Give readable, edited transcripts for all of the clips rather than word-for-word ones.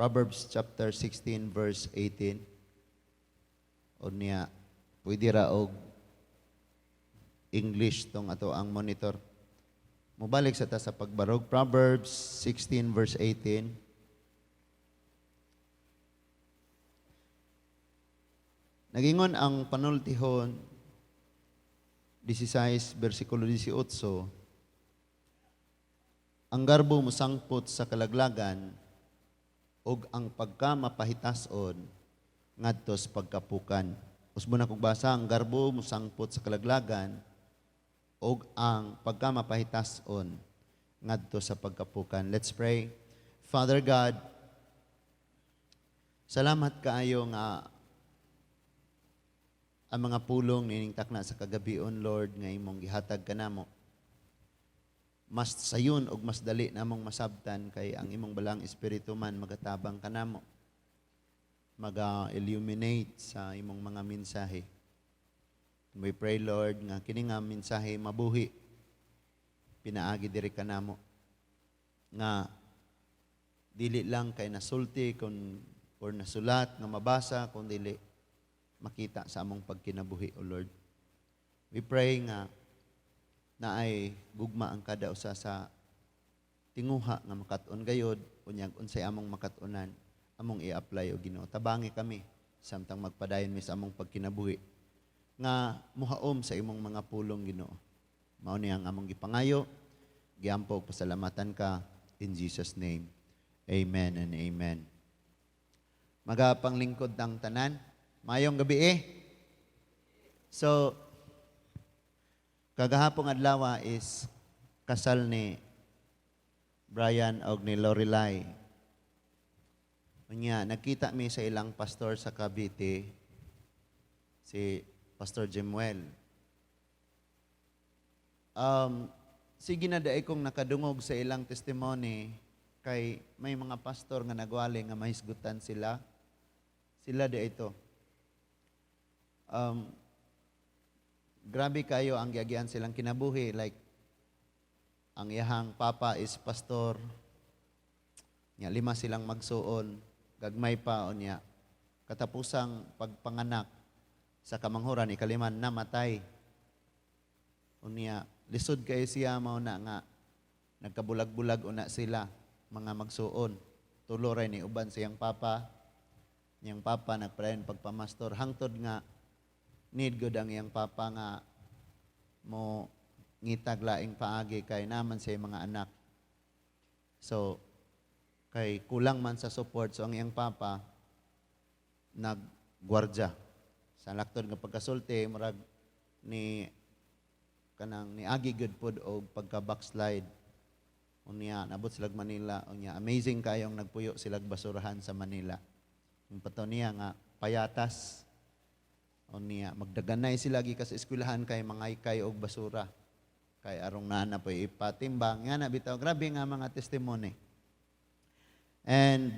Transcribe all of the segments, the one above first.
Proverbs chapter 16 verse 18. Unya pwede ra og English tong ato ang monitor. Mobalik sa ta sa pagbarog. Proverbs 16 verse 18. Nagingon ang panultihon 16 versikulo 18, ang garbo mosangpot sa kalaglagan ug ang pagkamapahitason ngadto sa pagkapukan. Usbon akong basa, ang garbo mosangpot sa kalaglagan ug ang pagkamapahitason ngadto sa pagkapukan. Let's pray. Father God, salamat kaayo nga ang mga pulong nining takna sa kagabion, Lord, nga imong gihatag kanamo. Mas sayon og mas dali namong masabtan kay ang imong Balaang Espiritu man magatabang kanamo. Maga-illuminate sa imong mga mensahe. We pray, Lord, nga kini nga mensahe mabuhi pinaagi diri kanamo. Nga dili lang kay nasulti kon or nasulat nga mabasa, kun dili makita sa among pagkinabuhi, O Lord. We pray nga naay gugma ang kada usa sa tinguha nga makat-on gayod, unyag unsay among makat-onan, among i-apply, o Ginoo. Tabangi kami samtang magpadayon mi sa among pagkinabuhi nga muhaom sa imong mga pulong, Ginoo. Mao ni ang among gipangayo, giampo ug pasalamatan ka in Jesus' name. Amen and amen. Magapanglingkod ng tanan. Maayong gabi eh. So, kagahapong adlaw is kasal ni Brian og ni Lorelai. Unya, nagkita mi sa ilang pastor sa Cavite, si Pastor Jemuel. Sige na diay kong nakadungog sa ilang testimony kay may mga pastor nga nagwali nga mahisgutan sila. Sila di ito. Grabe kayo ang giagian silang kinabuhi, like ang iyahang papa is pastor. Nya lima silang magsuon, gagmay pa. Unya katapusang pagpanganak sa kamanghuran, ikalima, namatay. Unya lisod kayo siya, mao na nga nagkabulag-bulag una sila mga magsuon. Tulo ray ni uban siyang papa. Niyang papa nagpadayon pagpamastor hangtod nga need gud ang iyang papa nga mo ngitag laing paagi kay naman sa mga anak. So kay kulang man sa support, so ang iyang papa naggwardya. Sa laktod nga pagkasulti, murag ni kanang niagi gud pod og pagka backslide. Unya nabot sila Manila, unya amazing kayong nagpuyo sila basurahan sa Manila. Yung pato niya nga payatas. Unya magdaganay sila gikan sa eskwelahan kay mangaykay og basura. Kay arong naa na po ipatimbang nga na bitaw, grabe nga mga testimony. And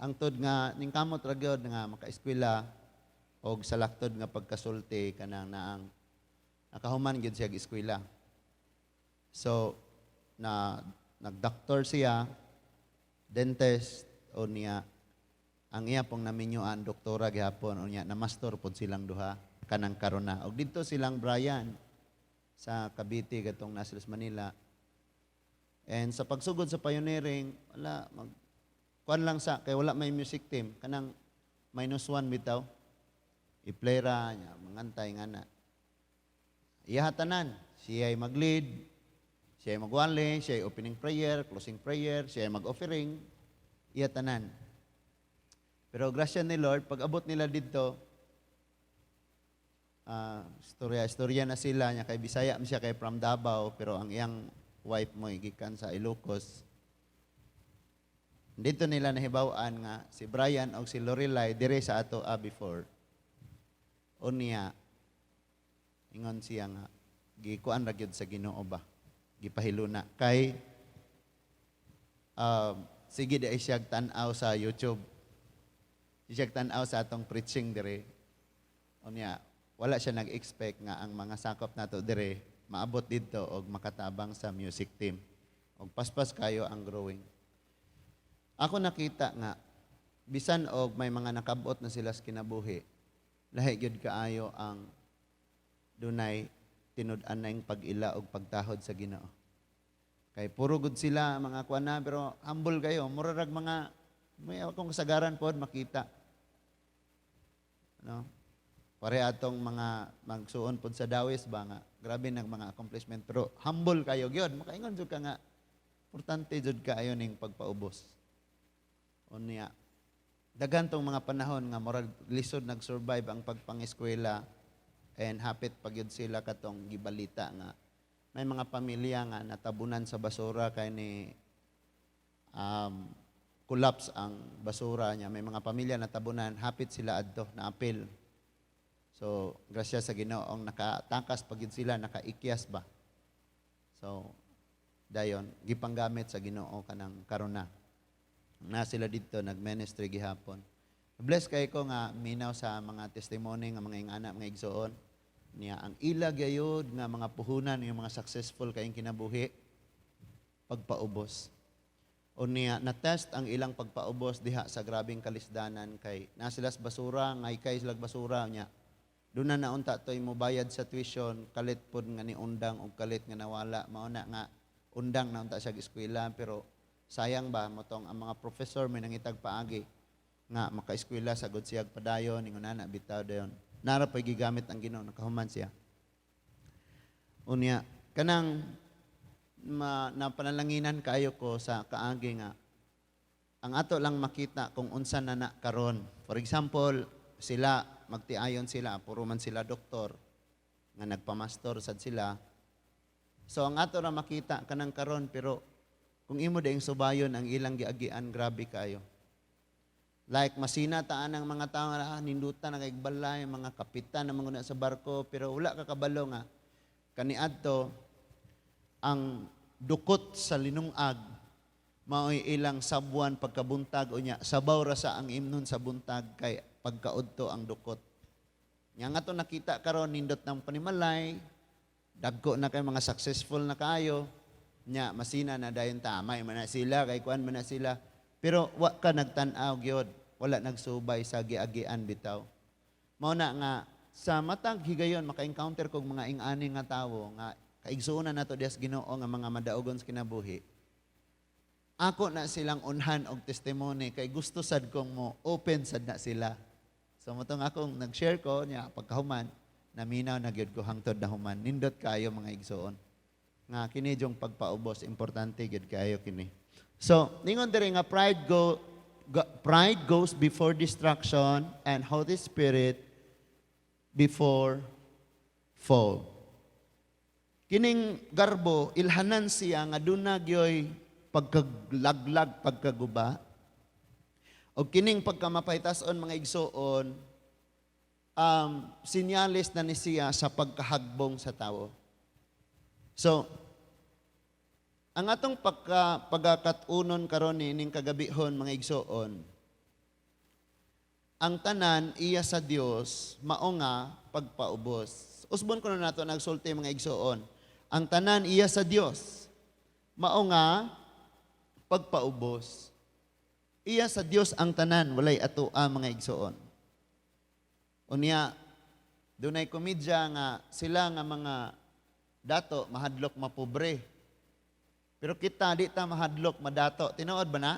hangtod nga ning kamot ra gyud nga makaeskwela og sa laktod nga pagkasulti kanang naang nakahuman gyud siya og eskwela. So na nagdoktor siya, dentist, o niya ang iya pong naminyuan, doktora gihapon. Unya na master pod silang duha kanang karon na. Og didto silang Brian sa Cavite katong nasa Manila. And sa pagsugod sa pioneering, wala mag kuan lang sa kay wala may music team, kanang -1 bitaw. I-play ra nya, mangantay nga na. Iya tanan, siya ay mag-lead, siya ay magwali, siya ay opening prayer, closing prayer, siya ay mag-offering, iya tanan. Pero grasya ni Lord, pag abot nila dito, istorya, istorya na sila niya kay Bisaya man siya kay from Davao, pero ang iyang wife mo gikan sa Ilocos. Dito nila nahibaw-an nga si Brian o si Lorelai dire sa ato before. Unya ingon siya nga gikuan ra gyud sa Ginoo ba. Gipahiluna kay sige di ay siya tan-aw sa YouTube. Siya tan-aw sa atong preaching dire. Unya wala siya nag-expect nga ang mga sakop nato dire maabot didto og makatabang sa music team. Og paspas kayo ang growing. Ako nakita nga bisan og may mga nakabot na sila sa kinabuhi, lahi gyud kaayo ang dunay tinud-anay pag-ila og pagtahod sa Ginoo. Kay puro gud sila mga kuan na, pero humble kayo, mura rag mga may akong kasagaran pod makita. No? Pare atong mga magsuon pod sa dawis ba nga grabe nag mga accomplishment, pero humble kayo gyud, makaingon jud ka nga importante jud kaayo ning pagpaubos. Unya daghan tong mga panahon nga murag lisod nag-survive ang pagpangeskwela and hapit pag yun sila katong gibalita nga may mga pamilya nga natabunan sa basura kay ni collapse ang basura niya. May mga pamilya natabunan, hapit sila adto naapil. So, grasya sa Ginoo nakatakas pag yun sila, nakaikyas ba. So, dayon gipanggamit sa Ginoo kanang karon na. Na sila didto nag-ministry gihapon. Bless kay ko nga minaw sa mga testimony nga mga ingana, mga igsoon niya, ang ila gayud nga mga puhunan, yung mga successful kayong kinabuhi, pagpaubos. O niya na-test ang ilang pagpaubos diha sa grabing kalisdanan kay na sila sa basura, ngay kay sila basura niya. Doon na naunta to'y mobayad sa tuition, kalit pod nga ni undang og kalit nga nawala. Mao na nga undang na unta siya eskwela, pero sayang ba motong ang mga professor may nangitag paagi nga makaeskwela sa gud siyag padayon, ingon na bitaw dayon. Nara pa'y gigamit ang Ginoo, nakahuman siya. Unya kanang napanalanginan kaayo ko sa kaagi nga ang ato lang makita kung unsa na na karon. For example, sila magtiayon sila, puro man sila doktor nga nagpamastor sad sila. So ang ato ra makita kanang karon, pero kung imo dayong subayon ang ilang giagian, grabe kayo. Like masina taan ang mga tao nga nindutan na kay balay, mga kapitan na mga sa barko, pero wala ka kabalo nga kaniadto ang dukot sa linungag mao'y ilang sabwan pagkabuntag, unya sabaw ra sa ang imnon sa buntag kay pagkaudto ang dukot. Nya nga to nakita karon nindot ng panimalay, dagko na kay mga successful na kayo, nya masina na dayon tamay man na sila kay kuan man na sila. Pero wa ka nagtan-aw gyud, wala nagsubay sa giagian bitaw. Mao na nga sa matag higayon maka-encounter kog mga ing-ani nga tawo nga kaigsuonan nato diha sa Ginoo nga mga madaugon sa kinabuhi. Ako na silang unhan og testimony kay gusto sad kong mo open sad na sila. So motong akong nag-share ko niya pagkahuman, naminaw na gyud ko hangtod na human. Nindot kayo, mga igsoon. Nga kini jung pagpaubos, importante gyud kayo kini. So, ningon diri nga pride goes before destruction and haughty spirit before fall. Kining garbo, ilhanan siya nga duna gyoy pagkaglaglag, pagkaguba. O kining pagkamapahitason, mga igsoon, sinyalis na ni siya sa pagkahagbong sa tao. So, ang atong pagkakatunon karon ning kagabihon, mga igsoon, ang tanan iya sa Dios, mao nga pagpaubos. Usbon ko na nato nagsulti, mga igsoon. Ang tanan iya sa Dios, mao nga pagpaubos. Iya sa Dios ang tanan, walay atoa, mga igsoon. Unya, dunay komedya nga sila nga mga dato mahadlok mapobre. Pero kita di ta mahadlok madato. Tinuod ba na?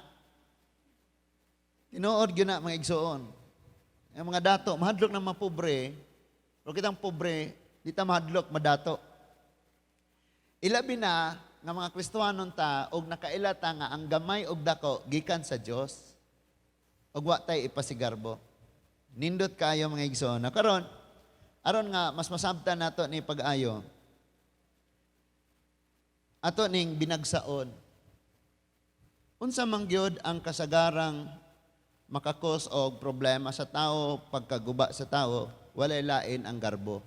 Tinuod gyud na, mga igsoon. Ang mga dato mahadlok na mapobre, pero kitang pobre di ta mahadlok madato. Ilabi na nga mga Kristohanon ta og nakaila ta nga ang gamay og dako gikan sa Dios. Og wa tay ipasigarbo. Nindot kayo, mga igsoon. Na karon, aron nga mas masabtan nato ni pag-ayo, ato ning binagsaon. Unsa man gyud ang kasagarang makakos og problema sa tao, pagkaguba sa tao? Walay lain ang garbo.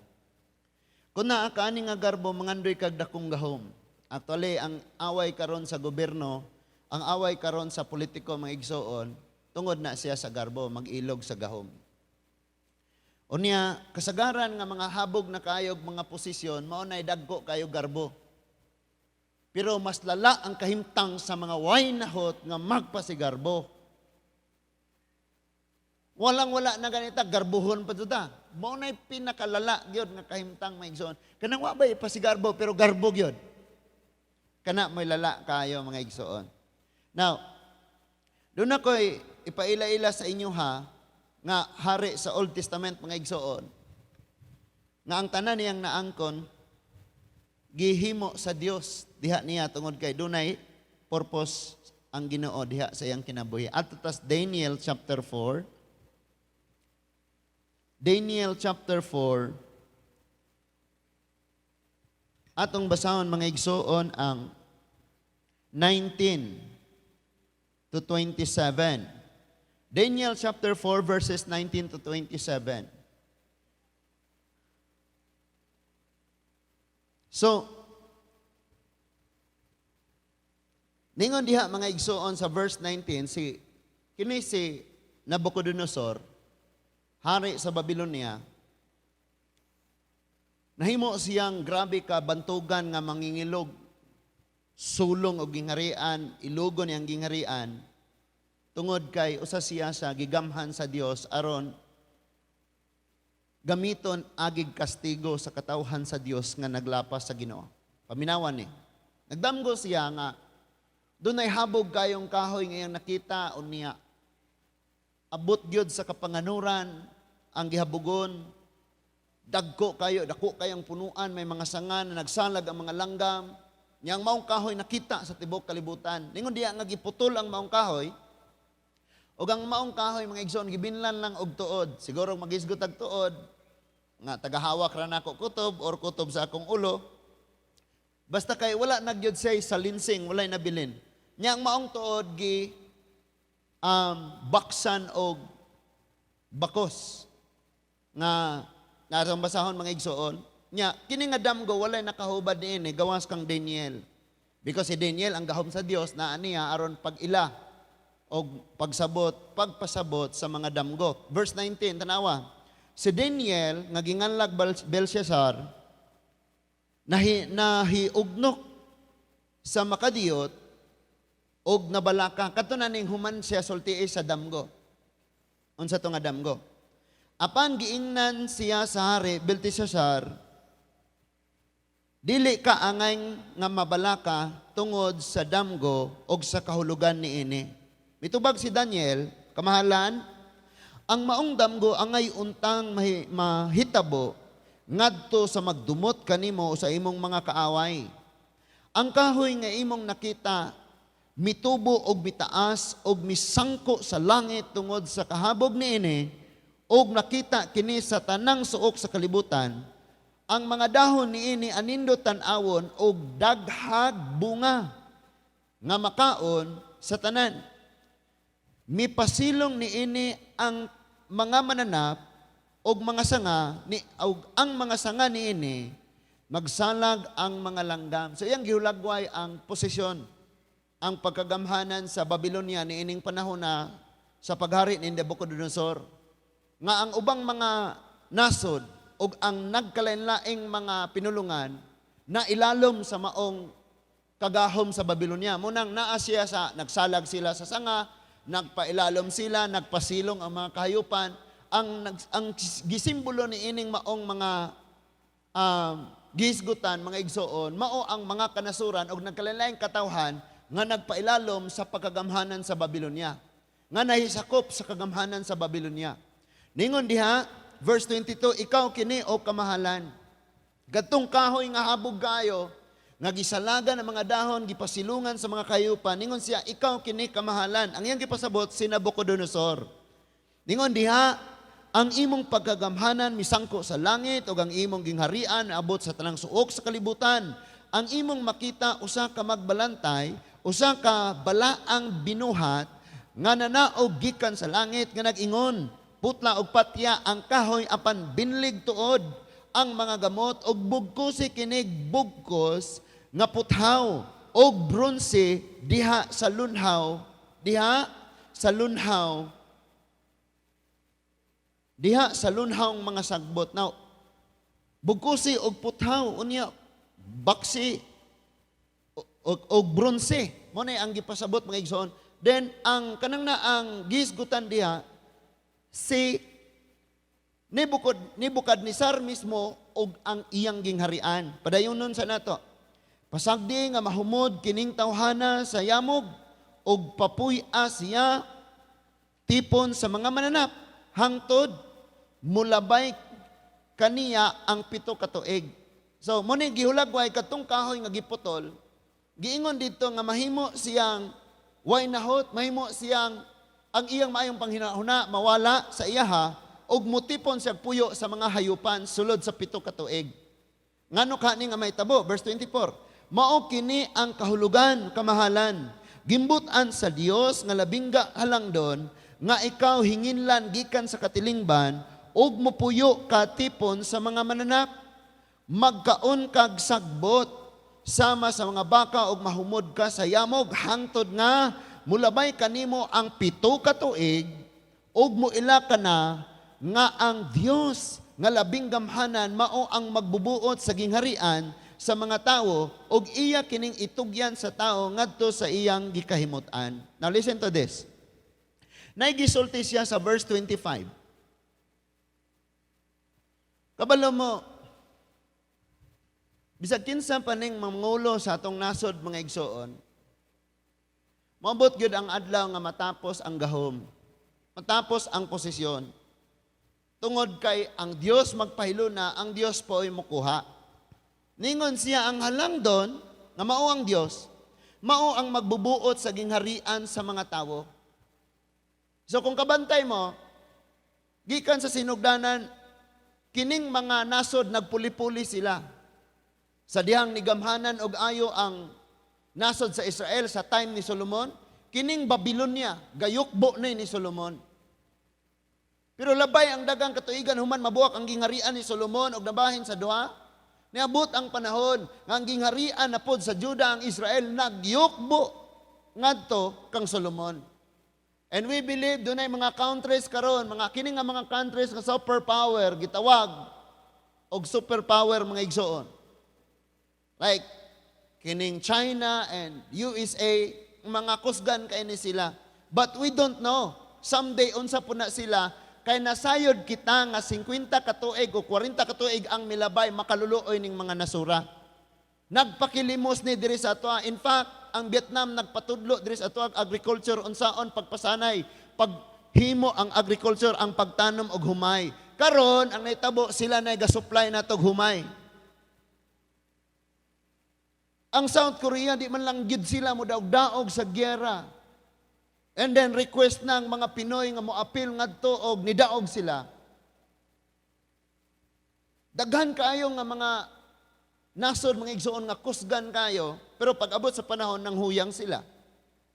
Kung naa ka ani nga garbo, mangandoy kag dakong gahom. Actually, ang away karon sa gobyerno, ang away karon sa politiko, mga igsoon, tungod na siya sa garbo, mag-ilog sa gahom. Unya, kasagaran nga mga habog na kayog mga posisyon, mao nay dagko kayo garbo. Pero mas lala ang kahimtang sa mga way nahot nga magpasigarbo. Walang wala na ganita, garbuhon pa ta. Mao na'y pinakalala gyud nga kahimtang, mga igsoon. Kanang wa bay pasigarbo pero garbo gyud. Kana may lala kayo, mga igsoon. Now, doon ako'y ipaila-ila sa inyo ha, nga hari sa Old Testament, mga igsoon, nga ang tanan niyang naangkon, gihimo sa Dios diha niya tungod kay dunay purpose ang Ginoo diha sa iyang kinabuhi. Adto tas Daniel chapter 4. Daniel chapter 4. Atong basahon, mga igsoon, ang 19 to 27. Daniel chapter 4 verses 19 to 27. So, ningon diha, mga igsoon, sa verse 19, si kini si Nabucodonosor, hari sa Babylonia, nahimo siyang grabe ka bantugan nga mangingilog, sulong og gingharian, ilugon niyang gingharian, tungod kay usa siya sa gigamhan sa Dios aron gamiton agig kastigo sa katawhan sa Dios nga naglapas sa Ginoo. Paminawan ni. Nagdamgo siya nga dunay habog kayong kahoy ngayong nakita unya abot gyud sa kapanganuran ang gihabugon, dagko kayo, dako kayong punuan, may mga sanga na nagsalag ang mga langgam. Niyang maong kahoy nakita sa tibok kalibutan. Ningon diya nga giputol ang maong kahoy. Ug ang maong kahoy, mga igsoon, gibinlan lang og tuod. Siguro magisgot og tuod nga tagahawak ra nako kutob or kutob sa akong ulo. Basta kay wala nagyud siya sa linsing, walay nabilin. Nya ang maong tuod gi baksan og bakos nga narang basahon, mga igsoon. Nya kini nga damgo walay nakahubad niini gawas kang Daniel. Because si Daniel ang gahom sa Dios naa niya aron pag-ila og pagsabot, pagpasabot sa mga damgo. Verse 19, tanawa. Si Daniel nga ginganlag Belshazzar nahiugnok sa makadiyot og nabalaka. Kadto na ning human siya sultii sa damgo. Unsa to nga damgo? Apan giingnan siya sa hari Belteshazzar, "Dili ka angay nga mabalaka tungod sa damgo og sa kahulugan niini." Mitubag si Daniel, "Kamahalan, ang maong damgo angay untang mahitabo ngadto sa magdumot kanimo sa imong mga kaaway. Ang kahoy nga imong nakita mitubo og mitaas og misangko sa langit tungod sa kahabog niini og nakita kini sa tanang suok sa kalibutan. Ang mga dahon niini anindot tan-awon og daghag bunga nga makaon sa tanan. Mipasilong niini ang mga mananap og mga sanga ni og ang mga sanga niini magsalag ang mga langgam." So iyang gihulagway ang posisyon, ang pagkagamhanan sa Babylonia niining panahon na sa paghari ni Nabucodonosor. Nga ang ubang mga nasod ug ang nagkalain-laing mga pinulungan na ilalom sa maong kagahom sa Babylonia. Munang naa siya sa nagsalag sila sa sanga, nagpailalom sila, nagpasilong ang mga kahayupan. Ang gisimbolo ni ining maong mga gihisgutan, mga igsoon, mao ang mga kanasuran og nagkalain-laing katawhan nga nagpailalom sa pagkagamhanan sa Babylonia, nga nahisakop sa kagamhanan sa Babylonia. Ningon diha, verse 22, "Ikaw kini o kamahalan. Gadtong kahoy nga habog kayo, nga gisalagan ang mga dahon, gipasilungan sa mga kayupan," ningon siya, "ikaw kini, kamahalan." Ang iyang gipasabot si Nabucodonosor. Ningon diha, "Ang imong pagkagamhanan misangko sa langit ug ang imong gingharian abot sa tanang suok sa kalibutan. Ang imong makita usa ka magbalantay, usa ka balaang binuhat nga nanaog gikan sa langit nga nag-ingon, 'Putla og patya ang kahoy apan binlig tuod ang mga gamot og bugkosi kinig bugkos nga puthaw og bronse diha sa lunhaw mga sagbot.'" Now, bugkosi og puthaw, unya baksi Og bronse. Mao na ang gipasabot, mga igsoon. Then ang kanang na ang gisgutan diha si Nebuchadnezzar mismo og ang iyang gingharian. Padayonon sa nato. Pasagdi nga mahumod kining tawhana sa yamog og papuy-a siya tipon sa mga mananap hangtod mulabay kaniya ang 7 ka tuig. So mao ni gihulagway katong kahoy nga giputol, giingon dito nga mahimo siyang way nahot, mahimo siyang ang iyang maayong panghinahuna mawala sa iyaha ug mutipon siya puyo sa mga hayupan sulod sa 7 ka tuig. Ngano ka ni nga mahitabo? Verse 24. Mao kini ang kahulugan, kamahalan. Gimbutan sa Dios nga labing halangdon nga ikaw hinginlan gikan sa katilingban ug mupuyo ka tipon sa mga mananap. Magkaon kag sagbot sama sa mga baka ug mahumod ka sa yamog hangtod nga mulabay kanimo ang 7 ka tuig ug muila ka na nga ang Dios nga labing gamhanan mao ang magbubuot sa gingharian sa mga tawo ug iya kining itugyan sa tao ngadto sa iyang gikahimut-an. Now listen to this. Naigisulti siya sa verse 25. Kabalo mo, bisag kinsa pa ning mangulo sa atong nasod, mga igsoon, moabot gyud ang adlaw nga matapos ang gahom, matapos ang posisyon. Tungod kay ang Dios magpahiluna, ang Dios po'y mukuha. Ningon siya ang halangdon nga mao ang Dios, mao ang magbubuot sa gingharian sa mga tawo. So kung kabantay mo, gikan sa sinugdanan, kining mga nasod nagpuli-puli sila. Sa dihang nigamhanan og ayo ang nasod sa Israel sa time ni Solomon, kining Babylonia, gayukbo na ni Solomon. Pero labay ang dagang katuigan human mabuak ang gingharian ni Solomon og nabahin sa duha. Niabot ang panahon nga ang gingharian na pod sa Juda ang Israel nagyukbo ngadto kang Solomon. And we believe dunay mga countries karon, mga kini nga mga countries nga superpower gitawag og superpower, mga igsoon. Like kining China and USA, mga kusgan kay ni sila. But we don't know. Someday unsa po na sila kay nasayod kita nga 50 ka tuig o 40 ka tuig ang milabay makaluluoy ning mga nasura. Nagpakilimos ni diri sa atoa. In fact, ang Vietnam nagpatudlo diri sa atoa agriculture, unsaon pagpasanay, paghimo ang agriculture, ang pagtanom og humay. Karon ang nahitabo, sila na ga-supply nato og humay. Ang South Korea, di man lang gid sila mo daog-daog sa gyera. And then request ng mga Pinoy nga mo-apil ngadto og nidaog sila. Daghan kaayo nga mga nasod, mga igsoon, nga kusgan kayo, pero pag abot sa panahon nang huyang sila.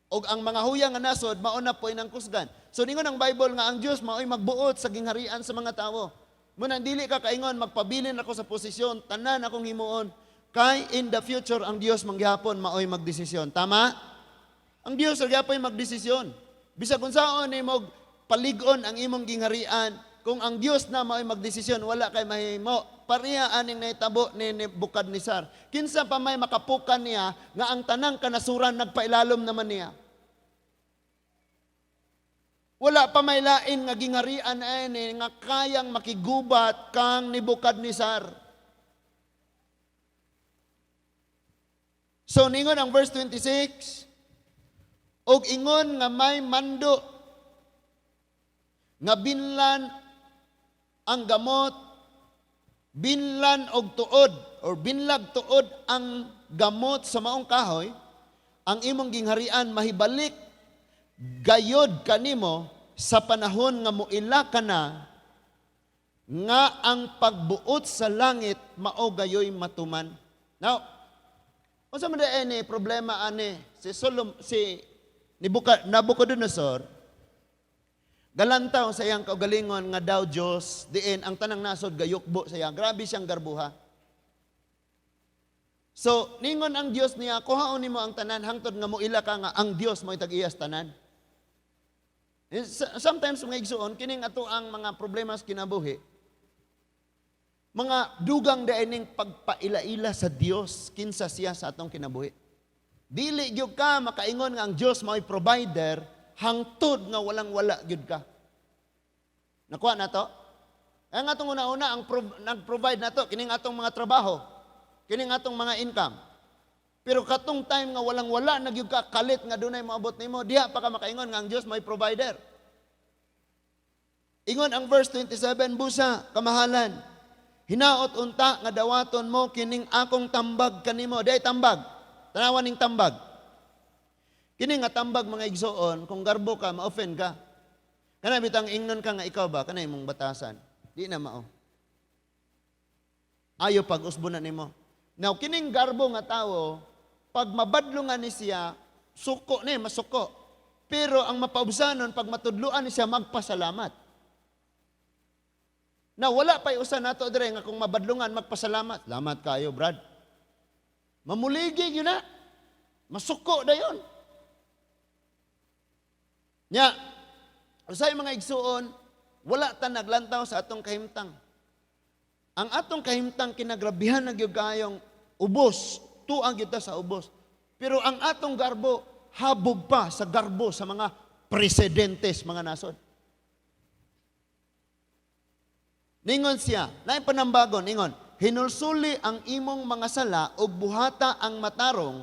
Og ang mga huyang nga nasod mao na po'y nang kusgan. So ningon ang Bible nga ang Dios mao'y magbuot sa gingharian sa mga tawo. Muna dili ka kaingon magpabilin ako sa posisyon, tanan akong himuon kay in the future ang Dios manggihapon mao'y magdesisyon. Tama? Ang Dios ra gyapon magdesisyon. Bisag unsaon nimo palig-on ang imong gingharian, kung ang Dios na mao'y magdesisyon, wala kay mahimo. Pareha aning nahitabo ni Nebuchadnezzar. Kinsa pa may makapukan niya nga ang tanang kanasuran nagpailalom naman niya. Wala pa may lain nga gingharian ani nga kayang makigubat kang Nebuchadnezzar. So ningon ang verse 26, og ingon nga may mando nga binlan ang gamot, binlan og tuod or binlag tuod ang gamot sa maong kahoy, ang imong gingharian mahibalik gayod kanimo sa panahon nga moila ka na nga ang pagbuot sa langit mao gayoy matuman. Now, unsa man diay ni problema ani si Solom si Nabucodonosor? Galantaw sa iyang kaugalingon nga daw Dios, diin ang tanang nasod gayukbo sa iya. Grabe siyang garbuha. So, ningon ang Dios niya, kuhaon nimo ang tanan hangtod nga moila ka nga ang Dios mo'y tag-iyas tanan. Sometimes, mga igsuon, kining ato ang mga problema sa kinabuhi, mga dugang daining pagpaila-ila sa Dios kinsa siya sa atong kinabuhi. Dili gyud ka makaingon nga ang Dios mao'y provider hangtod nga walang wala gyud ka. Nakuha na to? Kaya nga itong una-una, ang nag-provide na to, kining atong mga trabaho, kining atong mga income. Pero katong time nga walang wala na gyud ka kalit nga dunay moabot nimo, diha pa ka makaingon nga ang Dios may provider. Ingon ang verse 27, "Busa, kamahalan, hinaot unta nga dawaton mo kining akong tambag kanimo." Diay tambag. Tanawan ning tambag. Kini nga tambag, mga igsoon, kung garbo ka, ma-offend ka. Kana bitang ingnon ka nga ikaw ba, kana imong batasan. Di na mao. Ayo pag usbo na nimo. Now, kining garbo nga tawo, pag mabadlo nga ni siya, suko ni, masuko. Pero ang mapaubsanon, pag matudluan ni siya, magpasalamat. Na wala pa'y usa nato dire nga kung mabadlungan magpasalamat. "Salamat kayo, Brad." Mamuligi yun na. Masuko dayon. Nya, usay, mga igsuon, wala ta naglantaw sa atong kahimtang. Ang atong kahimtang kinagrabihan na gyud kayong ubos, tuang gyud ta sa ubos. Pero ang atong garbo habog pa sa garbo sa mga presidentes, mga nasod. Ningon siya, naay panambagon, ningon, "Hinulsuli ang imong mga sala ug buhata ang matarong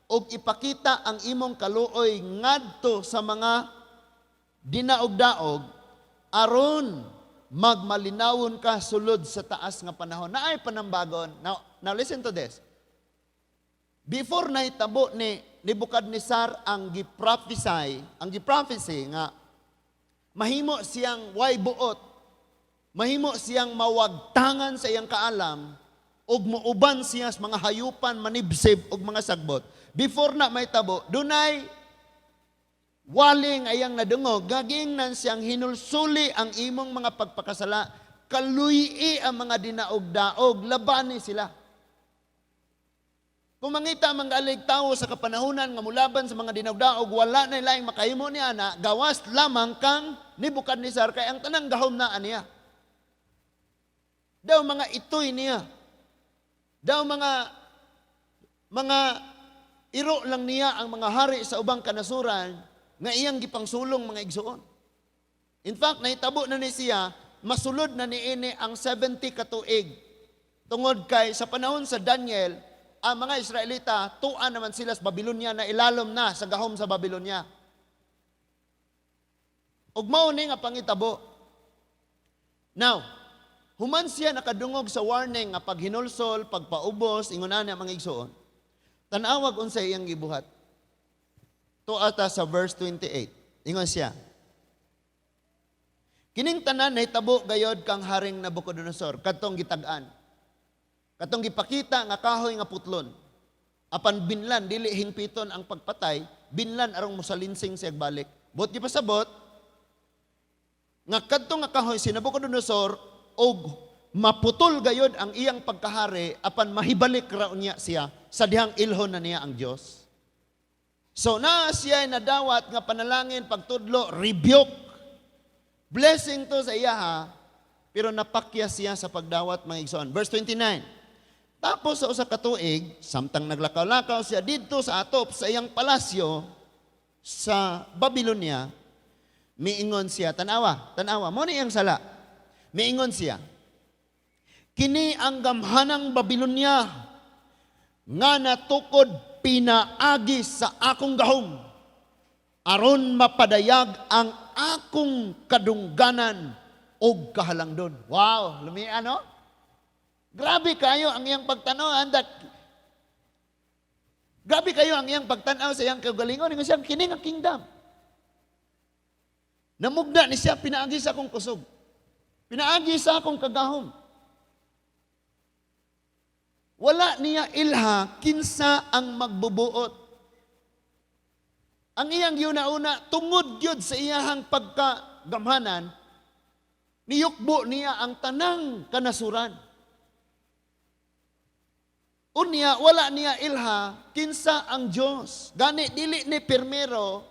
ug ipakita ang imong kaluoy ngadto sa mga dinaog-daog aron magmalinawon ka sulod sa taas nga panahon." Naay panambagon. Now listen to this. Before nahitabo ni Nebuchadnezzar ang gi-prophesy, ang gi-prophecy nga mahimo siyang way buot, mahimo siyang mawagtangan sa iyang kaalam, ug muuban siya sa mga hayupan, manibsib ug mga sagbot. Before na mahitabo, dunay waling ayang nadungog, gagingnan siyang, "Hinulsuli ang imong mga pagpakasala, kaluy ang mga dinaog-daog, labani sila." Kung mangita mga alig tawo sa kapanahunan nga mulaban sa mga dinaog-daog, wala na laing makahimo ni ana, gawas lamang kang Nebuchadnezzar, kay ang tanang gahom na niya. Daw mga itoy niya. Daw mga iro lang niya ang mga hari sa ubang kanasuran nga iyang gipangsulong, mga igsuon. In fact, nahitabo na ni siya, masulod na niini ang 70 katuig. Tungod kay sa panahon sa Daniel, ang mga Israelita, tuan naman sila sa Babylonia na ilalom na sa gahom sa Babylonia. Ug mao ni nga pangitabo. Now, human siya nakadungog sa warning nga paghinulsol, pagpaubos, ingon ana, mga igsuon. Tanawag unsa iyang gibuhat. Tuo ta sa verse 28. Ingon siya, "Kining tanan nahitabo gayod kang Haring Nabucodonosor, kadtong gitag-an. Katong gipakita nga kahoy nga putlon. Apan binlan, dili hingpiton ang pagpatay, binlan arong mosalinsing siya balik." Buot gipasabot nga kadto nga kahoy si Nabucodonosor og maputol gayod ang iyang pagkahari, apan mahibalik ra unya siya sa dihang ilhon na niya ang Dios. So na siya nadawat nga panalangin, pagtudlo, rebuke. Blessing to sa iya ha, pero napakya siya sa pagdawat, mga igsoon. Verse 29. "Tapos sa usa ka tuig, samtang naglakaw-lakaw siya didto sa atop sa iyang palasyo sa Babylonia, miingon siya," tanawa, tanawa, mo ni iyang sala. Miingon siya, "Kini ang gamhanang Babylonia nga natukod pinaagi sa akong gahom aron mapadayag ang akong kadungganan og kahalangdon." Wow, lumian, no? Grabe kayo ang iyang pagtanaw, andak. Grabe kayo ang iyang pagtanaw sa iyang kaugalingon. Ingon siya, "Kini nga kingdom. Namugna ni siya pinaagi sa akong kusog. Pinaagi sa akong kagahom." Wala niya ilha kinsa ang magbubuot. Ang iyang giuna-una, tungod gyud sa iyahang pagkagamhanan, niyukbo niya ang tanang kanasuran. Unya, wala niya ilha kinsa ang Dios. Gani dili ni pirmero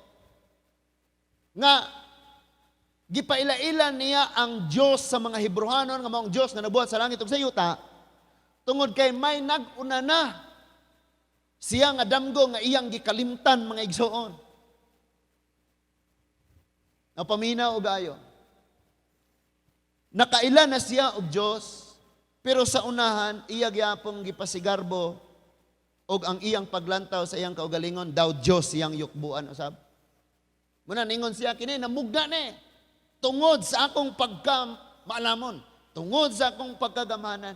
nga gipaila-ila niya ang Dios sa mga Hebrehanon nga maong Dios nga nabuhat sa langit ug sa yuta, tungod kay may nag-una na. Siya nga damgo nga iyang gikalimtan, mga igsoon. Napaminaw og ayo. Nakaila na siya og Dios, pero sa unahan iya gyapong gipasigarbo og ang iyang paglantaw sa iyang kaugalingon daw Dios iyang yukbuan usab. Muna ningon siya, "Kini namugna ni tungod sa akong pagka maalamon, tungod sa akong pagkagamhanan."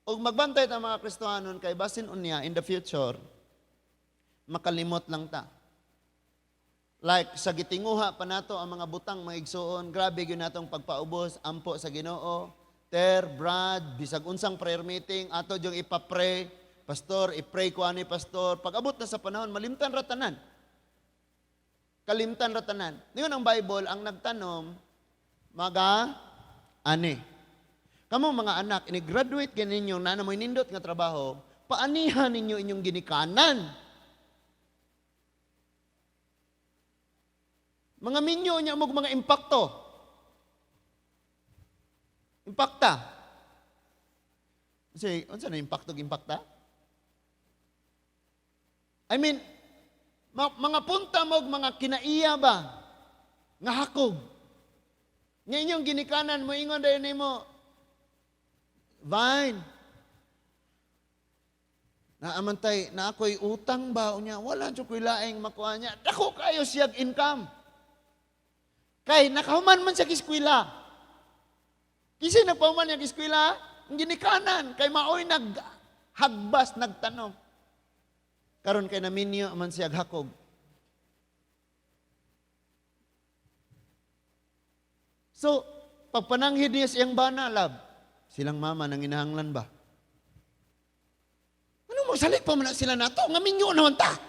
Og magbantay ta, mga Kristohanon, kay basin unya in the future makalimot lang ta. Like sa gitinguha pa nato ang mga butang, mga igsuon, grabe gyud natong pagpaubos, ampo sa Ginoo, ter, brad, bisag unsang prayer meeting, ato yung ipapray, "Pastor, i-pray ko ani, pastor." Pag abot na sa panahon, malimtan ra tanan. Kalimtan ra tanan. Ningon ang Bible, ang nagtanom, maga ani. Kamo mga anak, ini-graduate ka ninyo, na mo'y nindot nga trabaho, paanihan ninyo inyong ginikanan. Mga minyo niya mo mga impakto. Impakta. Kasi, unsa na impakto impakta? I mean, mga punta mo mga kinaiya ba? Nga hakog. Nga inyong ginikanan mo ingon dayon nimo, "Vine, naamantay, na ako'y utang ba?" Unya, wala jud ko'y laing makuha niya. Dako kayo siyag income. Kay nakahuman man siya eskwela. Kasi nagpahuman niya eskwela, ang ginikanan, kay maoy naghagbas, nagtanom. Karon kay naminyo man siya hakog. So, pagpananghid niya siyang bana, love, silang mama nang inahanglan ba? Ano mo, salit pa man na sila nato, nga minyo naman ta.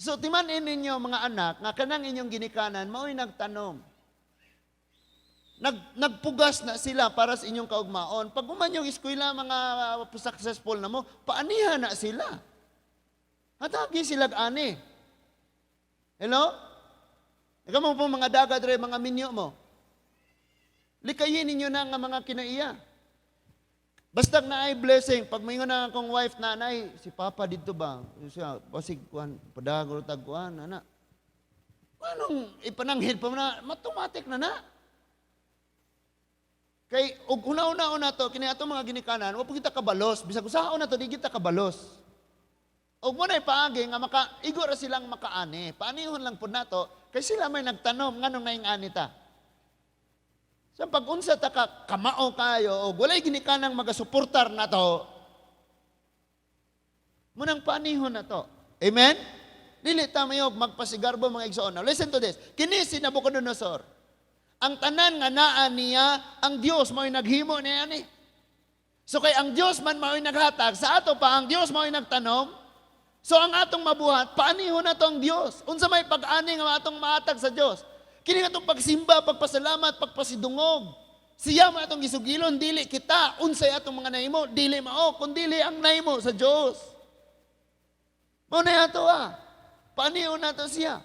So, timanin ninyo, mga anak, nga kanang inyong ginikanan, mao'y nagtanom. Nagpugas na sila para sa inyong kaugmaon. Pag human yung eskwela, mga successful na mo, paanihan na sila. Hatagi sila ani. Hello? Ikaw mo po mga daga dre, mga minyo mo. Likayin ninyo na nga mga kinaiya. Basta na ay blessing, pag maingon na akong wife na, "Nay, si Papa dito ba? Siya, basig kuan, padagro tag kuan, ana." Anong ipananghid pa mo na, automatic na na. Kay og una-una na to, kini atong mga ginikanan, wa po kita kabalos. Bisag usahaon na to, di kita kabalos. Og mo na ipaagi nga maka igo ra silang makaani. Paanihon lang pud nato kay sila may nagtanom, nganong naing ani ta. Sa pag-unsa ta ka kamao kayo og walay ginikanang magasuportar nato, munang paanihon na to. Amen? Dili ta mayog magpasigarbo, mga igsoon. Now listen to this. Kini si Nabucodonosor. Ang tanan nga naa niya, ang Dios mao'y naghimo niya ani. So kay ang Dios man mao'y naghatag, sa ato pa ang Dios mao'y nagtanom. So ang atong mabuhat, paanihon nato ang Dios. Unsa may pag-ani nga atong mahatag sa Dios? Kini atong pagsimba, pagpasalamat, pagpasidungog. Siya man atong gisugilon, dili kita. Unsay atong mga nahimo, dili mao, kundili ang nahimo sa Dios. Mao na ato ah. Paanihon nato siya.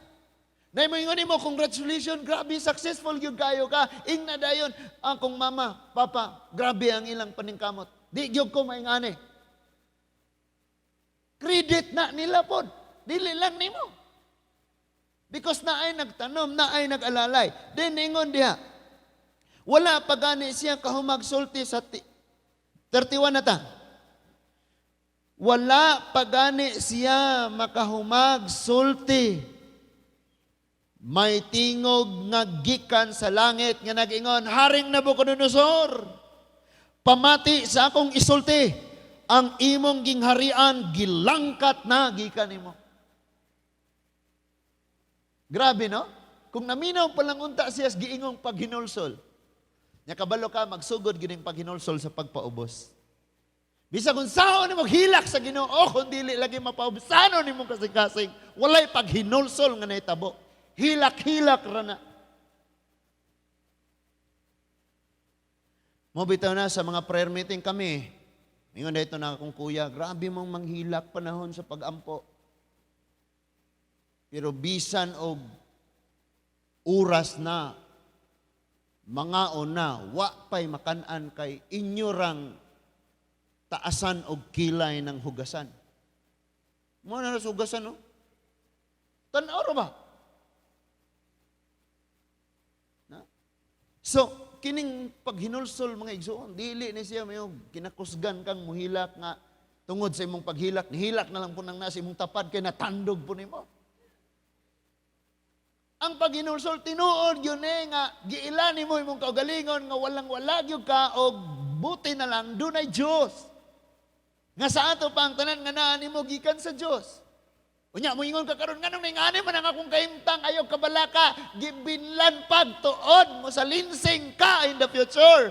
Nay mo ingon nimo, "Congratulations, grabe successful gyud kayo ka." Ingna dayon, "Akong mama, papa, grabe ang ilang paningkamot. Di gyud ko maingani." Credit na nila pod. Dili lang nimo. Because naay nagtanom, naay nag-alalay. Then ingon diha, wala pa gani siya kahumagsulti sa 31 na ta. Wala pa gani siya makahumag sulti. May tingog nga gikan sa langit nga nag-ingon, "Haring Nabucodonosor, pamati sa akong isulti, ang imong gingharian gilangkat na gikan nimo." Grabe, no? Kung naminaw pa lang unta siya sa giingong paghinulsol. Nya kabalo ka, magsugod gining paghinulsol sa pagpaubos. Bisa kung sao nimo hilak sa Ginoo, kung dili lagi mapaubos, sano nimo kasing-kasing, walay paghinulsol nga nahitabo. Hilak-hilak ra na. Mo bitaw na sa mga prayer meeting kami. Ingon na ito na akong kuya, "Grabe mong manghilak panahon sa pagampo." Pero bisan og oras na, mga na, wa pa'y makan-an kay inyo rang Taasan og kilay ng hugasan. Mo na sa hugasan, no? Tanaw ra ba? Na? So, kining paghinulsol, mga igsoon, dili ni siya mayo kinakusgan kang muhilak nga tungod sa imong paghilak, nihilak na lang po nang nasa imong tapad kay natandog po nimo. Ang paghinulsol, tinuod yun eh, nga giila nimo imong kaugalingon nga walang wala gyud ka og buti na lang dunay Dios. Nga sa ato pa ang tanan nga naa nimo gikan sa Dios. Unya moingon ka karon, nganong ningani man ang akong kahimtang, ayaw kabalaka, gibinlan pagtuod mo sa linsing ka in the future.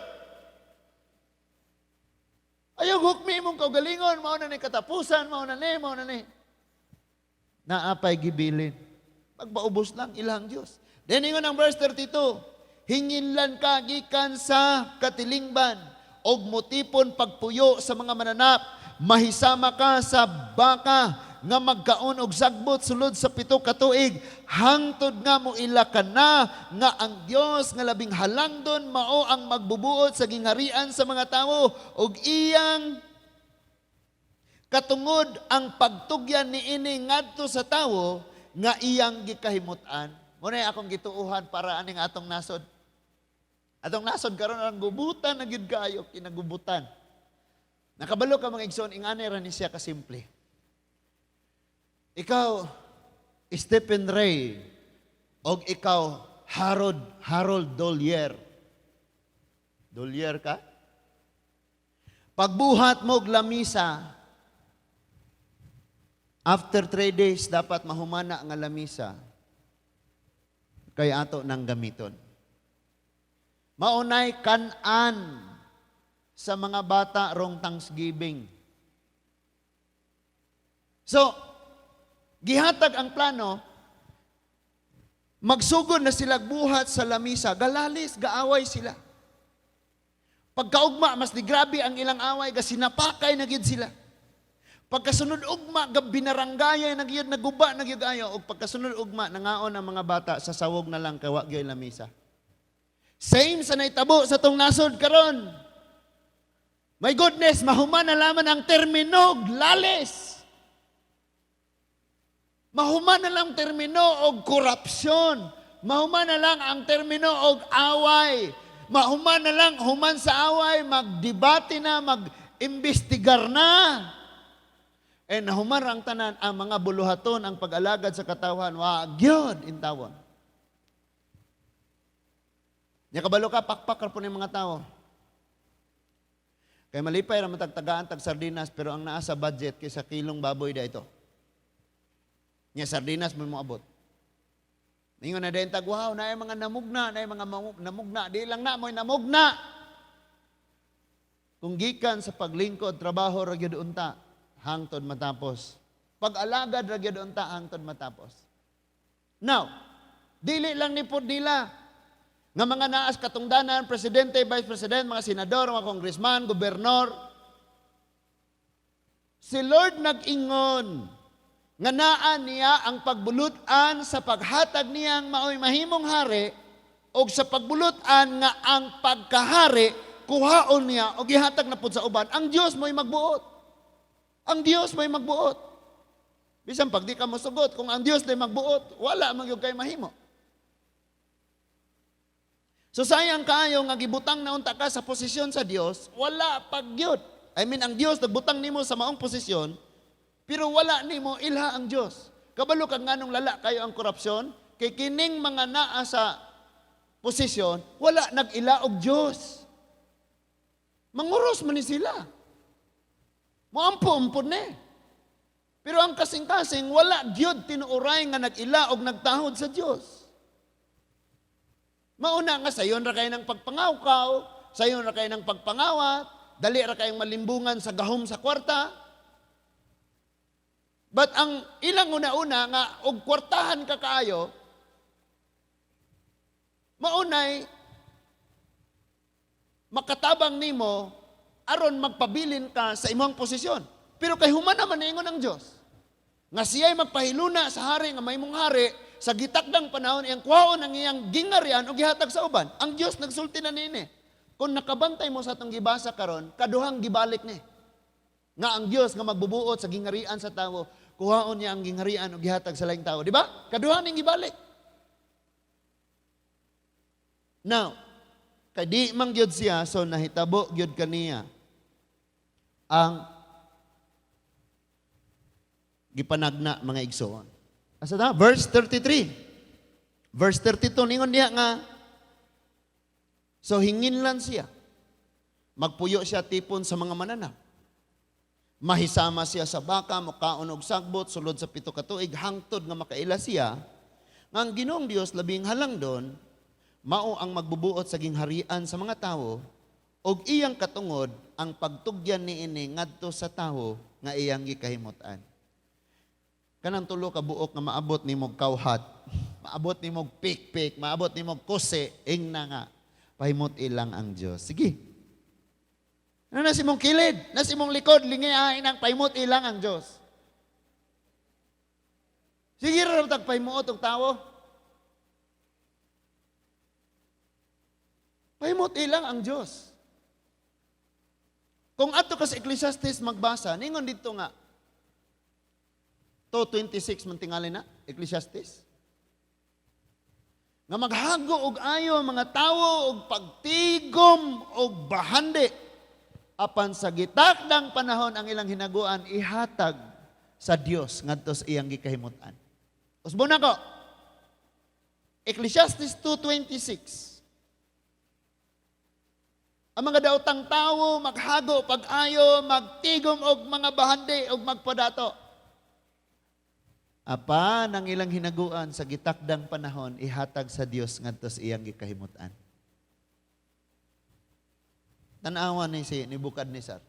Ayaw hukmi imong kaugalingon, mao na ni katapusan, mao na ni, mao na ni. Naapay gibilin. Pagpaubos lang ilang Dios. Then ingon ang verse 32, "Hinginlan ka gikan sa katilingban og motipon pagpuyo sa mga mananap, mahisama ka sa baka nga magkaon og sagbot sulod sa 7 ka tuig hangtod nga moila ka na nga ang Dios nga labing halangdon mao ang magbubuot sa gingharian sa mga tawo ug iyang katungod ang pagtugyan niini ngadto sa tawo nga iyang gikahimut-an." Mao na akong gituuhan para aning atong nasod. Atong nasod karon ang gubutan na gyud kaayo, kinagubutan. Nakabalo ka, mga igsoon, ingani ra ni siya kasimple. Ikaw, Stephen Ray, og ikaw, Harold Dolier. Dolier ka? Pagbuhat mo og lamisa, after 3 days, dapat mahumana nga lamisa, kay ato nang gamiton. Maunay kan-an sa mga bata rong Thanksgiving. So, gihatag ang plano, magsugod na sila buhat sa lamisa, galalis, gaaway sila. Pagkaugma, mas di grabe ang ilang away, gasinapakay na gyud sila. Pagkasunod ugma, gabinaranggayay na gyud, naguba na gyud ayo. Og pagkasunod ugma, nangaon ang mga bata, sa sawog na lang kay wa gyud lamisa. Same sa naitabo sa tong nasod karon. My goodness, mahuman na laman ang termino og lalis. Mahuman na lang termino og korupsyon. Mahuman na lang ang termino og away. Mahuman na lang, human sa away, magdebate na, mag-imbestigar na. Eh, nahuman ang tanan, ang mga buluhaton, ang pag-alagad sa katawhan, wa gyud intawon. Nya kabalo ka, pakpak ra po ni mga tao. Kay malipay ra matagtagaan tag sardinas, pero ang naa sa budget kaysa kilong baboy da ito. Nya sardinas mo moabot. Ningon na din tag, "Wow, naay mga namugna, naay mga namugna, di lang na mo'y namugna." Kung gikan sa paglingkod, trabaho ra gyud unta hangtod matapos. Pag-alagad ra gyud unta hangtod matapos. Now, dili lang ni pod nila nga mga naas katungdanan, presidente, vice president, mga senador, mga congressman, gobernador. Si Lord nag-ingon nga naa niya ang pagbulutan sa paghatag niyang maoy mahimong hari og sa pagbulutan nga ang pagkahari kuhaon niya og gihatag na pud sa uban. Ang Dios mo'y magbuot. Ang Dios mo'y magbuot. Bisan pag di ka mosugot, kung ang Dios day magbuot, wala man gyud kay mahimo. So sayang kaayo nga gibutang na unta ka sa posisyon sa Dios, wala pagyud. I mean, ang Dios nagbutang nimo sa maong posisyon, pero wala nimo ilha ang Dios. Kabalo kag nganong lala kayo ang korupsyon, kay kining mga naa sa posisyon, wala nag-ila og Dios. Manguros man ni sila. Moampo-ampo ni. Pero ang kasing-kasing, wala gyud tinuoray nga nag-ila og nagtahod sa Dios. Mauna nga sayon ra kayo ng pagpangawkaw, sayon ra kayo ng pagpangawat, dali ra kayong malimbungan sa gahom sa kwarta. But ang ilang una-una nga og kwartahan ka kaayo, maunay makatabang nimo aron magpabilin ka sa imong posisyon. Pero kay human naman niingon ang Dios nga siya'y magpahiluna sa hari nga mahimong hari sa gitakdang panahon, iyang kuhaon ang iyang gingarian o gihatag sa uban. Ang Dios nagsulti na niini. Kung nakabantay mo sa atong gibasa karon, kaduhang gibalik ni. Nga ang Dios nga magbubuot sa gingharian sa tawo, kuhaon niya ang gingharian ug gihatag sa laing tawo, di ba? Kaduha ning gibalik. Now, kay di man gyud siya, so nahitabo gyud kaniya ang gipanagna, mga igsoon. Asa ta? Verse 33. Verse 32, ningon diha nga, so hinginlan siya. Magpuyo siya tipon sa mga mananap. Mahisama siya sa baka, mukaon og sagbot, sulod sa 7 ka tuig, hangtod nga makaila siya, nga ang Ginoong Dios labing halangdon, mao ang magbubuot sa gingharian sa mga tawo, og iyang katungod ang pagtugyan niini ngadto sa tawo nga iyang gikahimut-an. Kanang 3 ka buok nga maabot nimog kawhat, maabot nimog pikpik, maabot nimog kuse, ingna nga pahimut ilang ang Dios. Sige. Ano na si mong kilid, na si mong likod, lingi ay nang pahimut ilang ang Dios. Sige ra tag pahimuot og tawo. Pahimut ilang ang Dios. Kung adto ka sa Ecclesiastes magbasa, ningon didto nga 2:26 man tingali na Ecclesiastes. Nga maghago og ayo ang mga tawo og pagtigom og bahandi, apan sa gitakdang panahon ang ilang hinaguan ihatag sa Dios ngadto sa iyang gikahimut-an. Usbon nako. Ecclesiastes 2:26. Ang mga daotang tawo maghago pag-ayo, magtigom og mga bahandi og magpadato. Apan ang ilang hinaguan sa gitakdang panahon ihatag sa Dios ngadto sa iyang gikahimut-an. Tan-awa ni si Nebuchadnezzar.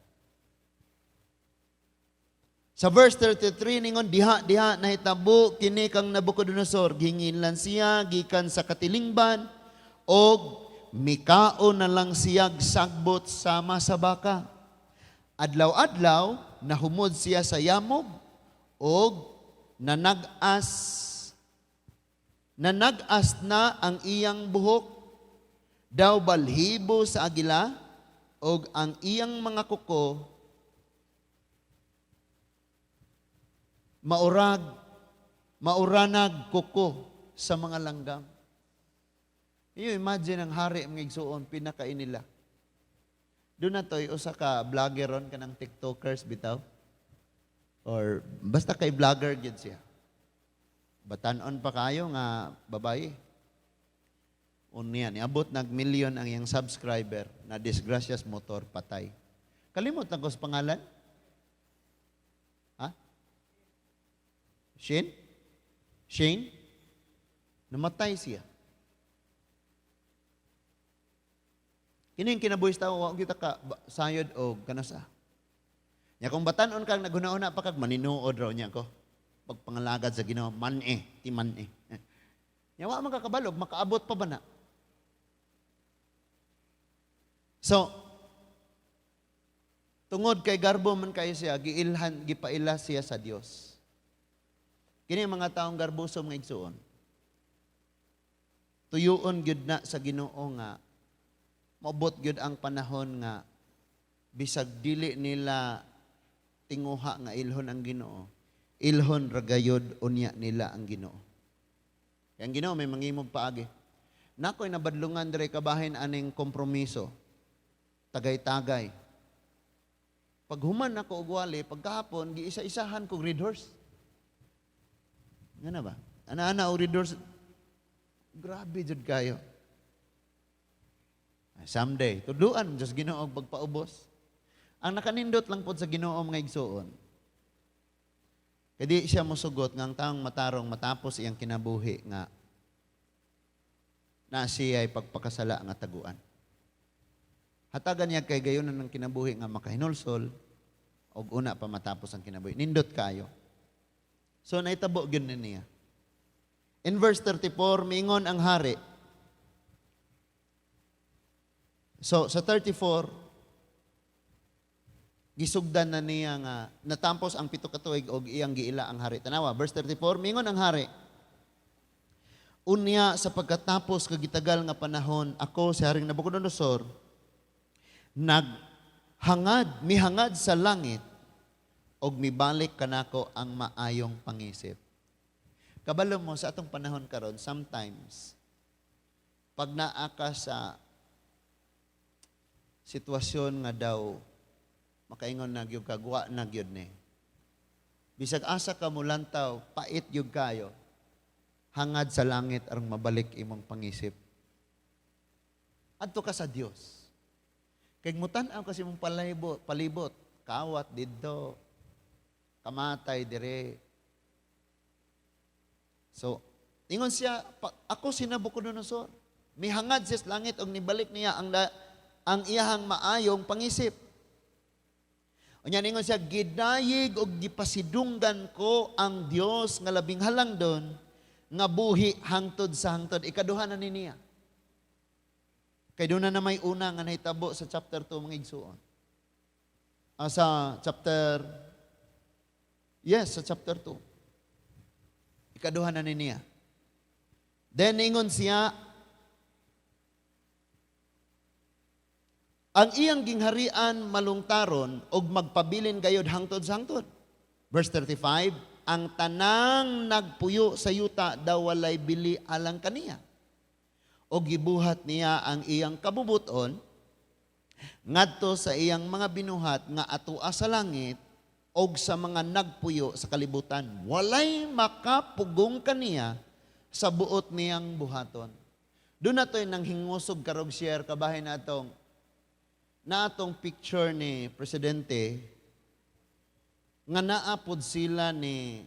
Sa verse 33 ningon diha diha nahitabo kini kang Nabucodonosor, gihinginlan siya gikan sa katilingban og mikaon na lang siyag sagbot sama sa baka. Adlaw-adlaw nahumod siya sa yamog og nanag-as na ang iyang buhok, daw balhibo sa agila, og ang iyang mga kuko mauranag kuko sa mga langgam. You imagine ang hari mga igsuon, pinakain nila. Doon na to'y usa ka vlogger ron kanang TikTokers bitaw. Or basta kay vlogger gyud siya. Batanon pa kayo nga babae. Unya, niabot nag milyon ang iyang subscriber na disgrasyas motor patay. Kalimot lang ko sa pangalan. Ha? Shane? Shane? Namatay siya. Kini yung kinabuhis tao, wa kita ka sayod o kanasa. Nya kung batanon kang naghuna-huna pa kag maninuod raw niya ko. Pagpangalagad sa Ginoo, man-e, ti man-e. Nya wa man ka kabalog, makaabot pa ba na? So, tungod kay garbo man kayo siya, giilhan, gipaila siya sa Dios. Kini ang mga taong garboso mga igsuon. Tuyuon gyud na sa Ginoo nga maabot gyud ang panahon nga bisag dili nila tinguha nga ilhon ang Ginoo, ilhon ra gayod unya nila ang Ginoo. Kay ang Ginoo may mangimog paagi. Nakoy nabadlungan diri kabahin aning kompromiso. Tagay-tagay. Paghuman nako og wali, pagkahapon giisa-isahan kog red horse. Nga na ba? Ana-ana og red horse. Grabe jud kayo. Someday, tudluan Diyos Ginoo og pagpaubos. Ang nakanindot lang pod sa Ginoo mga igsuon. Kay di siya mosugot nga ang taong matarong matapos iyang kinabuhi nga na siya ay pagpakasala nga taguan. Hatagan niya kay gayonan ng kinabuhi nga makahinulsol og una pa matapos ang kinabuhi. Nindot kayo. So naitabo gyud ni niya. In verse 34, miingon ang hari. So sa 34, gisugdan na niya nga natampos ang 7 ka tuig og iyang giila ang hari. Tanawa, verse 34, miingon ang hari. Unya sa pagkatapos kagitagal nga panahon, ako si Haring Nabucodonosor naghangad, mihangad sa langit. Og mibalik kanako ang maayong pangisip. Kabalo mo, sa atong panahon karon, sometimes pag naa ka sa sitwasyon nga daw makaingon na gyud ka, "Wa na gyud ni." Bisag asa ka mulantaw, pait gyud kayo. Hangad sa langit aron mabalik imong pangisip. Adto ka sa Dios. Kay mutan-aw kasi imong palibot, palibot, kawat didto, kamatay dire. So, ingon siya, "Ako si Nabucodonosor." Mihangad siya sa langit og nibalik niya ang iyahang maayong pangisip. Unya ningon siya, "Gidayig og gipasidunggan ko ang Dios nga labing halangdon nga buhi hangtod sa hangtod." Ikaduha na ni niya. Kay doon na may una nga nahitabo sa chapter 2, mga igsuon. Ah, sa chapter, yes, sa chapter 2. Ikaduha na ni niya. Then ingon siya, ang iyang gingharian malungtaron og magpabilin gayod hangtod sa hangtod. Verse 35, ang tanang nagpuyo sa yuta daw walay bili alang kaniya. Og gibuhat niya ang iyang kabubuton ngadto sa iyang mga binuhat nga atua sa langit og sa mga nagpuyo sa kalibutan. Walay makapugong kaniya sa buot niyang buhaton. Doon na to'y nang hingusog karog share kabahin na atong picture ni presidente nga naapod sila ni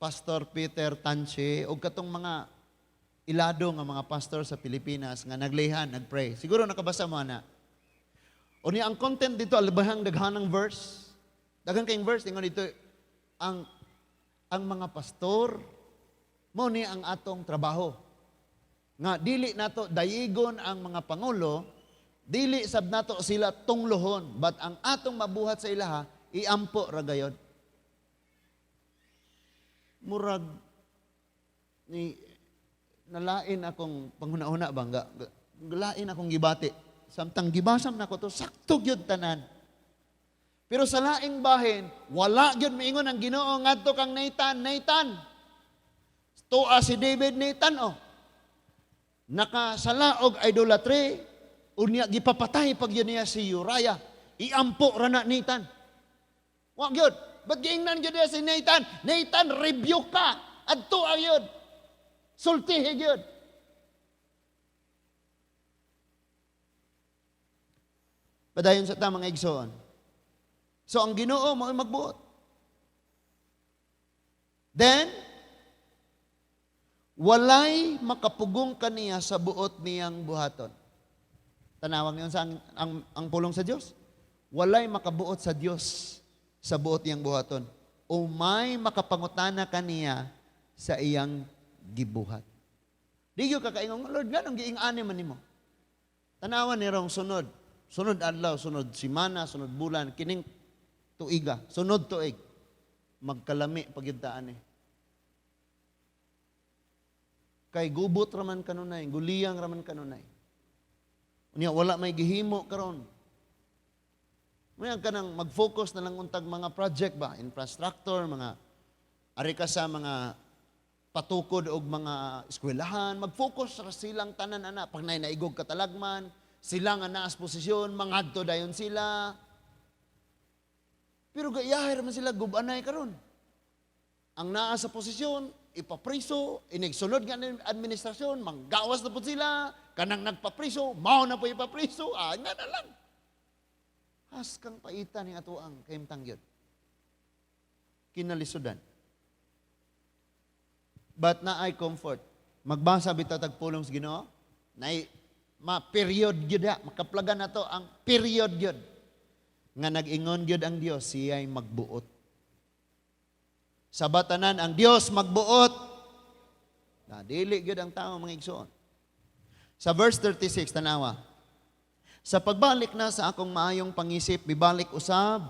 Pastor Peter Tanche o katong mga ilado nga mga pastor sa Pilipinas nga naglihan, nagpray. Siguro nakabasa mo ana. O ni ang content dito, alabahang daghanang verse. Daghan kayong verse, ingon dito, ang mga pastor, mo ni ang atong trabaho. Nga dili nato dayigon ang mga pangulo, dili sab nato sila tunglohon, but ang atong mabuhat sa ilaha, iampo ra gayod. Murag ni nalain akong panghuna-huna ba nga lain akong gibati. Samtang gibasam nako to, sakto gyud tanan. Pero sa laing bahin, wala gyud miingon ang Ginoo ngadto kang Nathan, "Nathan." Tuwa si David, Nathan, oh. Nakasala og idolatry, unya gipapatay pag yun niya si Uriah. "Iampo ra na, Nathan." Wa gyud. Ba't giingnan gyud niya si Nathan, "Nathan, rebuke ka." Adto gyud. Sultihi gyud. Padayon sa tamang igsoon. So ang Ginoo mao magbuot. Then walay makapugong kaniya sa buot niyang buhaton. Tanawang yun sa ang pulong sa Dios. Walay makabuot sa Dios sa buot niyang buhaton. O may makapangutana kaniya sa iyang gibuhat. Di gyud ka kaingon, "Lord, nganong giing-ani man nimo?" Tanawan ni rong sunod. Sunod adlaw, sunod simana, sunod bulan, kining tuiga, sunod tuig. Magkalami pagyud eh. Kay gubot raman kanunay, guliyang raman kanunay. Unya wala may gihimo karon. May ka nang mag-focus na lang untag mga project ba, infrastructure, mga ari ka sa mga patukod og mga eskwelahan, mag-focus ra silang tanan ana pag nay naigog katalagman, sila nga naas posisyon, mangadto dayon sila. Pero gayahay man sila gubanay karon. Ang naa sa posisyon, ipapriso, inigsunod nga administrasyon, manggawas na po sila, kanang nagpapriso, mao na po ipapriso, ah, nga na lang. Haskang paitan ni atoang kahimtang yun. Kinalisudan. But naay comfort. Magbasa bitaw tag pulong sa Ginoo, naay ma period gyud ha, makaplagan na to ang period gyud. Nga nag-ingon gyud ang Dios, siya'y magbuot. Sa batanan ang Dios magbuot. Na dili gyud ang tao, mga igsoon. Sa verse 36, tanawa. Sa pagbalik na sa akong maayong pangisip, mibalik usab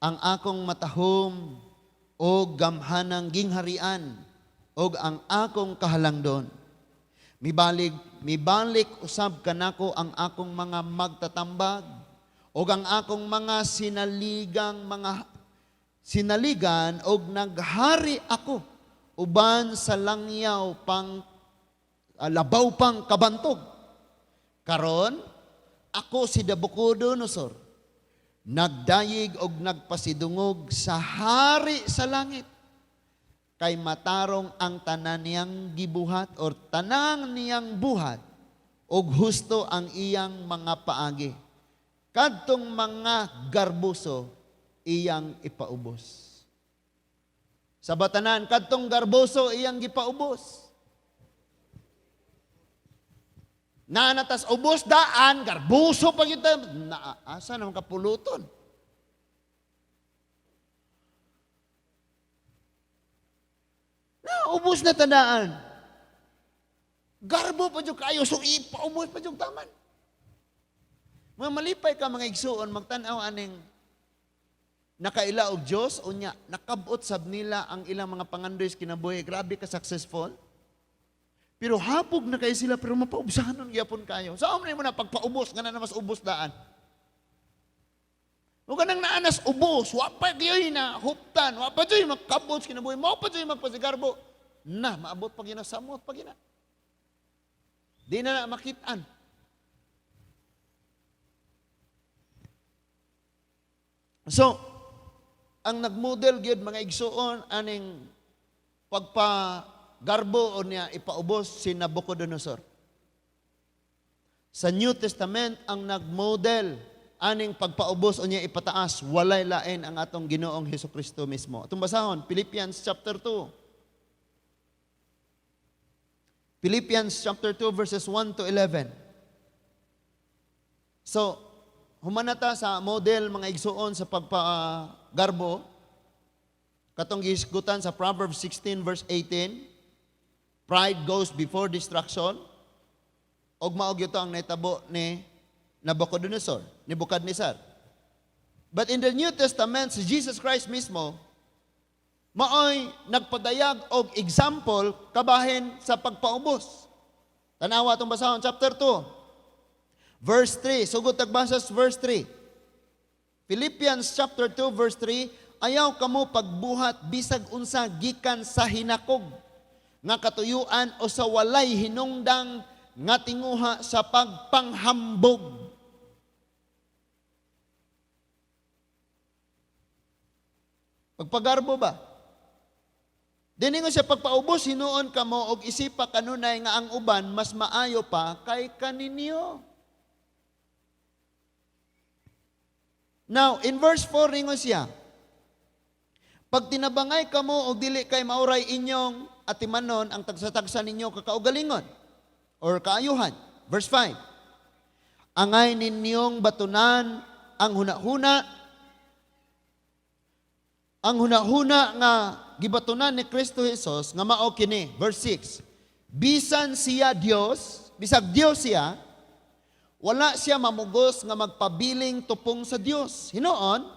ang akong matahom o gamhanang gingharian og ang akong kahalangdon. Mibalik usab kanako ang akong mga magtatambag Ug ang akong mga sinaligang mga sinaligan og naghari ako uban sa langyaw pang labaw pang kabantog. Karon ako si Nabucodonosor, nagdayig og nagpasidungog sa hari sa langit, kay matarong ang tanan niyang gibuhat or tanang niyang buhat og husto ang iyang mga paagi. Kadtong mga garboso iyang ipaubos. Sa batanan, kadtong garboso iyang gipaubos. Naanatas ubos daan, garboso pa kita. Naasa naman kapuluton. Naubos na tandaan. Garbo pa dyan kayo, so ipaubos pa dyan taman. Mga malipay ka mga igsuon, magtanaw aning nakaila og Dios unya nakabot sab nila ang ilang mga pangandoy sa kinabuhi. Grabe ka successful. Pero habog na kayo sila, pero mapaubsahanon gyapon kayo. Sa so, mo na pagpaubos, nga na mas ubos daan. Huwag ka nang naanas ubos, wa pa gyud na huptan, wa pa gyud magkabot sa kinabuhi, mao pa gyud magpasigarbo. Na, maabot pa gyud na, samot pa gyud na. Di na na makitaan. So, ang nagmodel gyud mga igsuon aning pagpagarbo o niya ipaubos si Nabucodonosor. Sa New Testament, ang nagmodel aning pagpaubos o niya ipataas, walay lain ang atong Ginoong Hesukristo mismo. Atong basahon, Philippians chapter 2. Philippians chapter 2 verses 1 to 11. So, humanata sa model mga igsuon sa pagpagarbo, katong gihisgutan sa Proverbs 16 verse 18, pride goes before destruction, og mao gyud ang nahitabo ni Nabucodonosor, Nebuchadnezzar. But in the New Testament, si Jesus Christ mismo, maoy nagpadayag og example kabahin sa pagpaubos. Tanawa itong basahon, chapter 2, verse 3. Sugod tagbasa sa verse 3. Philippians chapter 2, verse 3, ayaw kamo pagbuhat bisag unsa gikan sa hinakog nga katuyuan o sa walay hinungdang nga tinguha sa pagpanghambog. Pagpagarbo ba? Diningon siya, pagpaubos hinuon kamo og isipa kanunay nga ang uban mas maayo pa kay kaninyo. Now, in verse 4 ningon siya, pag tinabangay kamo og dili kay mauray inyong atimanon ang tagsa-tagsa ninyo kakaugalingon or kaayuhan. Verse 5, angay ninyong batunan ang hunahuna nga gibatunan ni Kristo Jesus nga mao kini. Verse 6, bisan siya Dios, bisag Dios siya, wala siya mamugos nga magpabiling tupong sa Dios. Hinuon,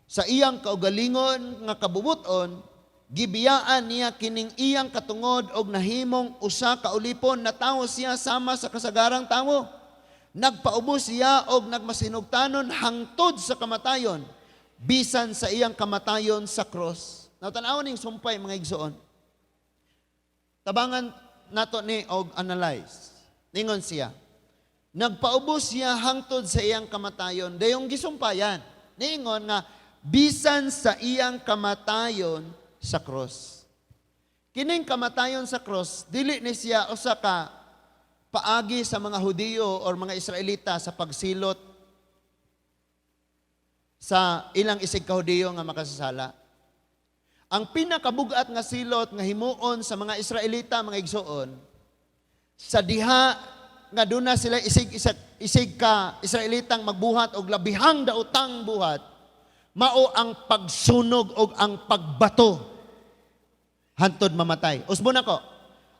sa iyang kaugalingon nga kabubuton, gibiyaan niya kining iyang katungod og nahimong usa ka ulipon na tawo siya sama sa kasagarang tawo. Nagpaubos siya og nagmasinugtanon hangtod sa kamatayon, bisan sa iyang kamatayon sa cross. Natanaw ning sumpay mga igsoon. Tabangan nato ni og analyze. Ningon siya, nagpaubos siya hangtod sa iyang kamatayon, dayong gisumpayan. Ningon nga bisan sa iyang kamatayon sa cross. Kining kamatayon sa cross, dili ni siya usa ka paagi sa mga Hudiyo or mga Israelita sa pagsilot sa ilang isig ka Hudiyo nga makasasala. Ang pinakabugat nga silot nga himuon sa mga Israelita, mga igsoon, sa diha nga duna sila isig ka Israelitang magbuhat og labihang daotang buhat, mao ang pagsunog og ang pagbato hantod mamatay. Usbon ako,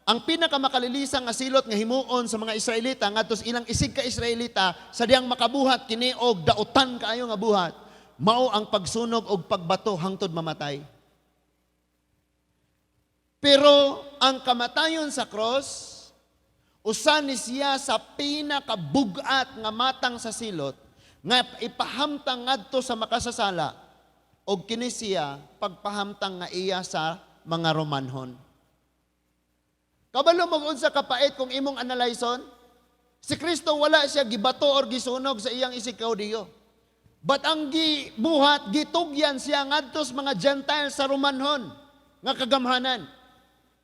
ang pinakamakaalilisang nga silot nga himuon sa mga Israelita ngadto sa ilang isig ka Israelita sa diyang makabuhat kini og daotan kaayo nga buhat, mao ang pagsunog og pagbato hangtod mamatay. Pero ang kamatayon sa cross, usa ni siya sa pinakabugat nga matang sa silot Nga ipahamtang ngadto sa makasasala og kini siya pagpahamtang nga iya sa mga Romanhon. Kabalo mo unsa kapait kung imong analyson? Si Kristo, wala siya gibato or gisunog sa iyang isig Hudiyo. But ang gibuhat, gitugyan siya ngadto sa mga Gentiles, sa Romanhon nga kagamhanan.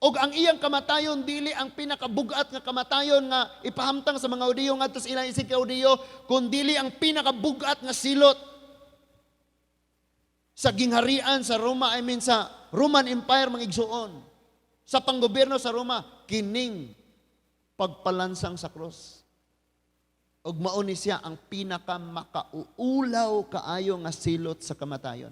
Og ang iyang kamatayon dili ang pinakabugat nga kamatayon nga ipahamtang sa mga Hudiyo ngadto sa ilang isig Hudiyo, kundili ang pinakabugat nga silot sa gingharian sa Roma, I mean sa Roman Empire, mga igsuon. Sa panggobyerno sa Roma, kining pagpalansang sa krus. Ug mao ni siya ang pinaka makauulaw kaayo nga silot sa kamatayon.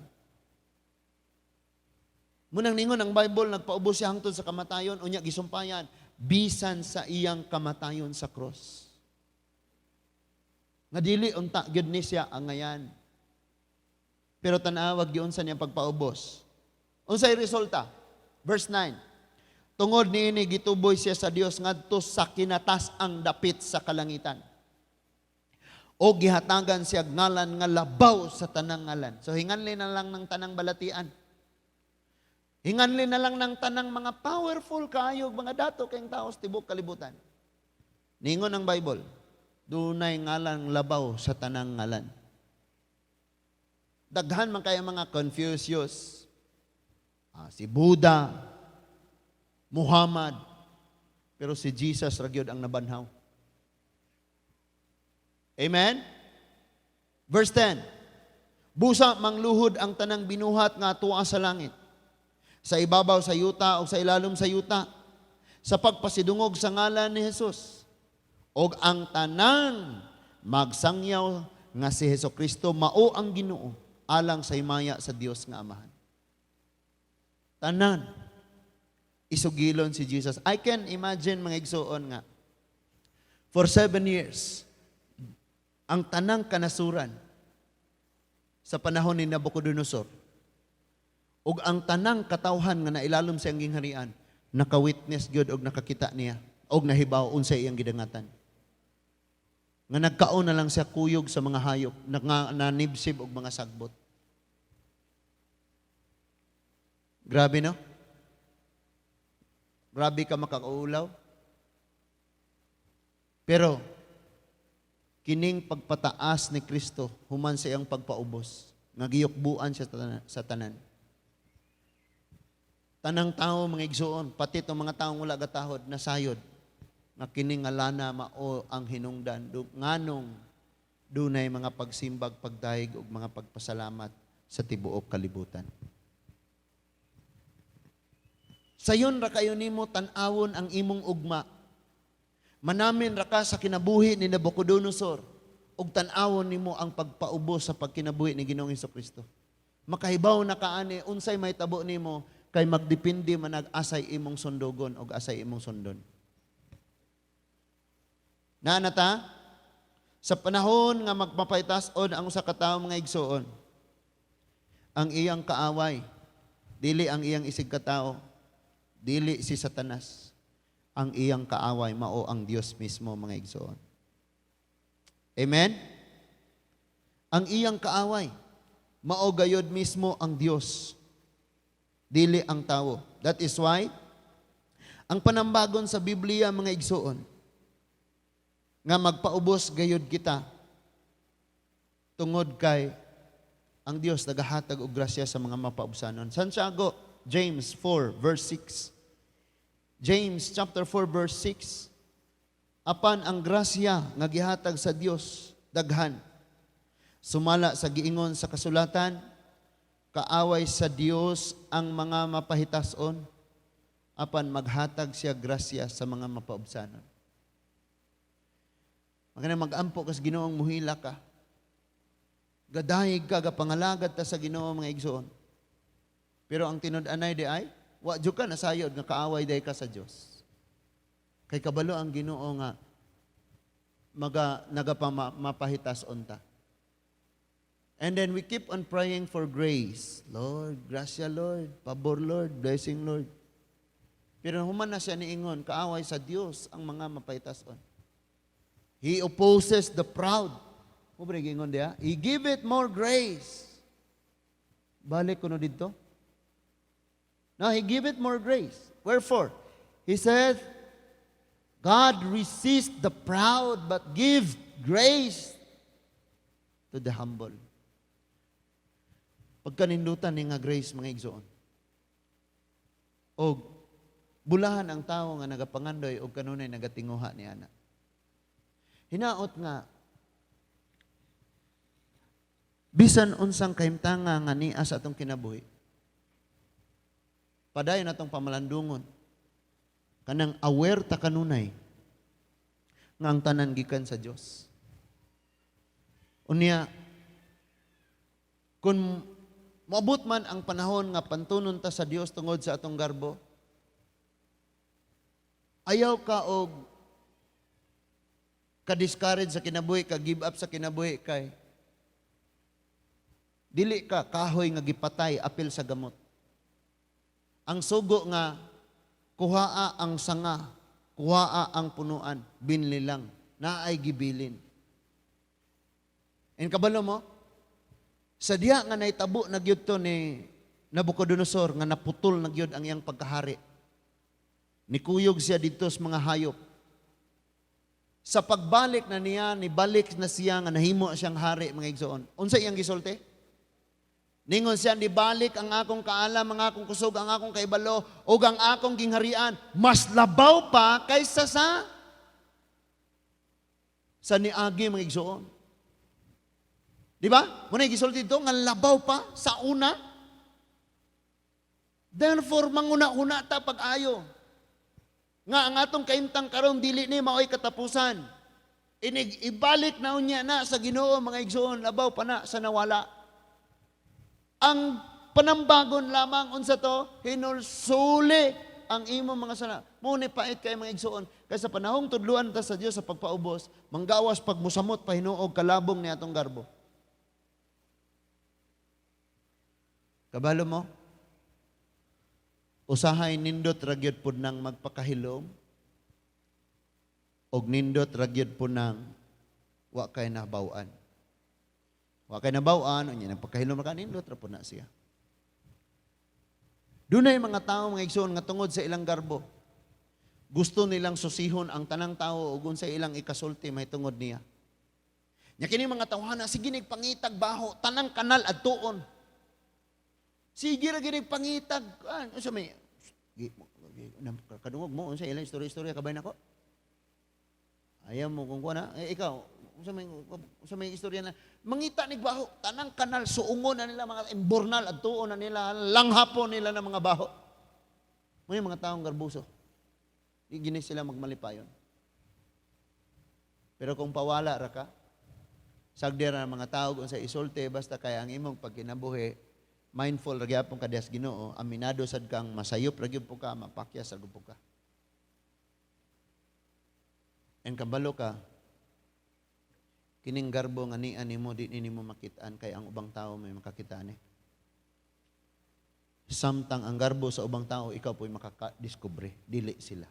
Munang ningon ang Bible, nagpaubos siya hangtod sa kamatayon, unya gisumpayan bisan sa iyang kamatayon sa cross. Nga dili unta gyud ni siya angayan. Pero tan-awag giunsa niya pagpaubos. Unsay resulta? Verse 9. Tungod niini gituboy siya sa Dios ngadto sa kinatas-ang dapit sa kalangitan. O gihatagan siya ngalan nga labaw sa tanang ngalan. So hinganli na lang ng tanang balatian. Hinganli na lang ng tanang mga powerful kaayo mga dato kayong tao sa tibok kalibutan. Ningon ang Bible, dunay ngalan labaw sa tanang ngalan. Daghan man kaya mga Confucius, si Buddha, Muhammad, pero si Jesus ra gyud ang nabanhaw. Amen? Verse 10. Busa mangluhod ang tanang binuhat nga tuwa sa langit, sa ibabaw sa yuta o sa ilalom sa yuta, sa pagpasidungog sa ngalan ni Jesus. Og ang tanang magsangyaw nga si Hesus Kristo mao ang Ginoo, alang sa himaya sa Dios nga Amahan. Tanan isugilon si Jesus. I can imagine, mga igsuon, nga for 7 years ang tanang kanasuran sa panahon ni Nabucodonosor ug ang tanang katawhan nga nailalom sa iyang gingharian naka-witness gyud og nakakita niya og nahibaw unsay iyang gidangatan. Nga nagkaon na lang siya kuyog sa mga hayop, nanibsib og mga sagbot. Grabe, no? Grabe ka makakaulaw. Pero kining pagpataas ni Kristo human sa iyang pagpaubos, nga giyukbuan siya sa tanan. Tanang tao, mga igsuon, pati itong mga taong wala gatahod, nasayod nga kining nga lana mao ang hinungdan nganong dunay mga pagsimbag, pagdayeg ug mga pagpasalamat sa tibuok kalibutan. Sayon ra kayo nimo tan-awon ang imong ugma. Manamin ra ka sa kinabuhi ni Nabucodonosor ug tan-awon nimo ang pagpaubos sa pagkinabuhi ni Ginoong Kristo. Makahibaw na ka ani unsay mahitabo nimo kay magdepende manag asay imong sundugon og asay imong sundon. Naa na ta? Sa panahon nga magmapaitas-on ang usa ka tawo, mga igsuon, ang iyang kaaway, dili ang iyang isig katao, dili si Satanas. Ang iyang kaaway mao ang Dios mismo, mga igsuon. Amen? Ang iyang kaaway mao gayod mismo ang Dios. Dili ang tao. That is why ang panambagon sa Biblia, mga igsuon, nga magpaubos gayod kita tungod kay ang Dios nagahatag og grasya sa mga mapaubsanon. Santiago, James 4 verse 6. James chapter 4 verse 6. Apan ang grasya nga gihatag sa Dios daghan. Sumala sa giingon sa kasulatan, kaaway sa Dios ang mga mapahitason, apan maghatag siya grasya sa mga mapaubsanon. Magana mag-ampo kas Ginoong muhila ka. Gadayeg ka, gapangalagad ta sa Ginoo, mga igsoon. Pero ang tinud-anay di ay, wa jud ka nasayod nga kaaway day ka sa Dios. Kay kabalo ang Ginoo nga maga nagapa mapahitas unta. And then we keep on praying for grace. Lord, grasya Lord, pabor Lord, blessing Lord. Pero human na siya niingon, kaaway sa Dios ang mga mapahitason. He opposes the proud. Mao ba giingon diha? He giveth more grace. Balik kuno didto. No, He giveth more grace. Wherefore, He said, "God resists the proud but give grace to the humble." Pagkanindutan ni nga grace, mga igsoon. Og bulahan ang tao nga nagapangandoy og kanunay nagatinguha ni ana. Hinaot nga bisan unsang kahimtanga nga nia sa atong kinabuhi, padayon atong pamalandungon. Kanang aware ta kanunay nga ang tanan gikan sa Dios. Unya, kung moabot man ang panahon nga pantunon ta sa Dios tungod sa atong garbo, ayaw ka og ka-discourage sa kinabuhi, ka give up sa kinabuhi, kay dili ka kahoy nga gipatay apil sa gamot. Ang sugo nga kuhaa ang sanga, kuhaa ang punuan, binli lang, naay gibilin. And kabalo mo, sa diha nga naitabo na gyud to ni Nabucodonosor nga naputol na gyud ang iyang pagkahari. Nikuyog siya didto sa mga hayop. Sa pagbalik na niya, nibalik na siya nga nahimo siyang hari, mga igsoon. Unsa iyang gisulti? Ningon siya, "Nibalik ang akong kaalam, ang akong kusog, ang akong kaibalo, ug ang akong gingharian, mas labaw pa kaysa sa niagi," mga igsoon. Di ba? Mao na gisulti didto, nga labaw pa sa una. Therefore, manguna-una ta pag-ayo nga ang atong kahimtang karon dili ni maoy katapusan. Inig ibalik na unya na sa Ginoo, mga igsoon, labaw pa na sa nawala. Ang panambagon lamang, unsa to? Hinulsuli ang imong mga sala. Mao ni pait kay, mga igsoon. Kay sa panahong tudluan ta sa Dios sa pagpaubos, manggawas pag musamot pa hinuog kalabong ni atong garbo. Kabalo mo? Usahay nindot ra gyud pud nang magpakahilom og nindot ra gyud pud nang wa kay nabaw-an. Wa kay nabaw-an, unya nagpakahilom ra ka, nindot ra pud na siya. Dunay mga tao, mga igsoon, nga tungod sa ilang garbo, gusto nilang susihon ang tanang tao ug unsa ilang ikasulti mahitungod niya. Nya kini mga tawhana sige nig pangitag baho, tanang kanal adtuon. Sige ra ginig pangitag. Ah, unsa may kadungog mo unsa ilang istorya-istorya kabay nako? Ayaw mo kung kuha na eh, ikaw unsa may istorya na mangita nig baho, tanang kanal suungon na nila, mga imbornal adtuon na nila, langhapon nila ng mga baho. Mao yung mga taong garbuso. Di gini sila magmalipayon. Pero kung pawala ra ka, sagdi ra ang mga tao kung sa isulti, basta kay ang imong pagkinabuhi mindful ra gyapon ka diha sa Ginoo, aminado sad kang masayop ra gyud po ka, mapakyas ra gyud po ka. And kabalo ka, kining garbo nga nia nimo di nimo makitaan kay ang ubang tao may makakita ni. Samtang ang garbo sa ubang tao, ikaw po'y makaka-discover, dili sila.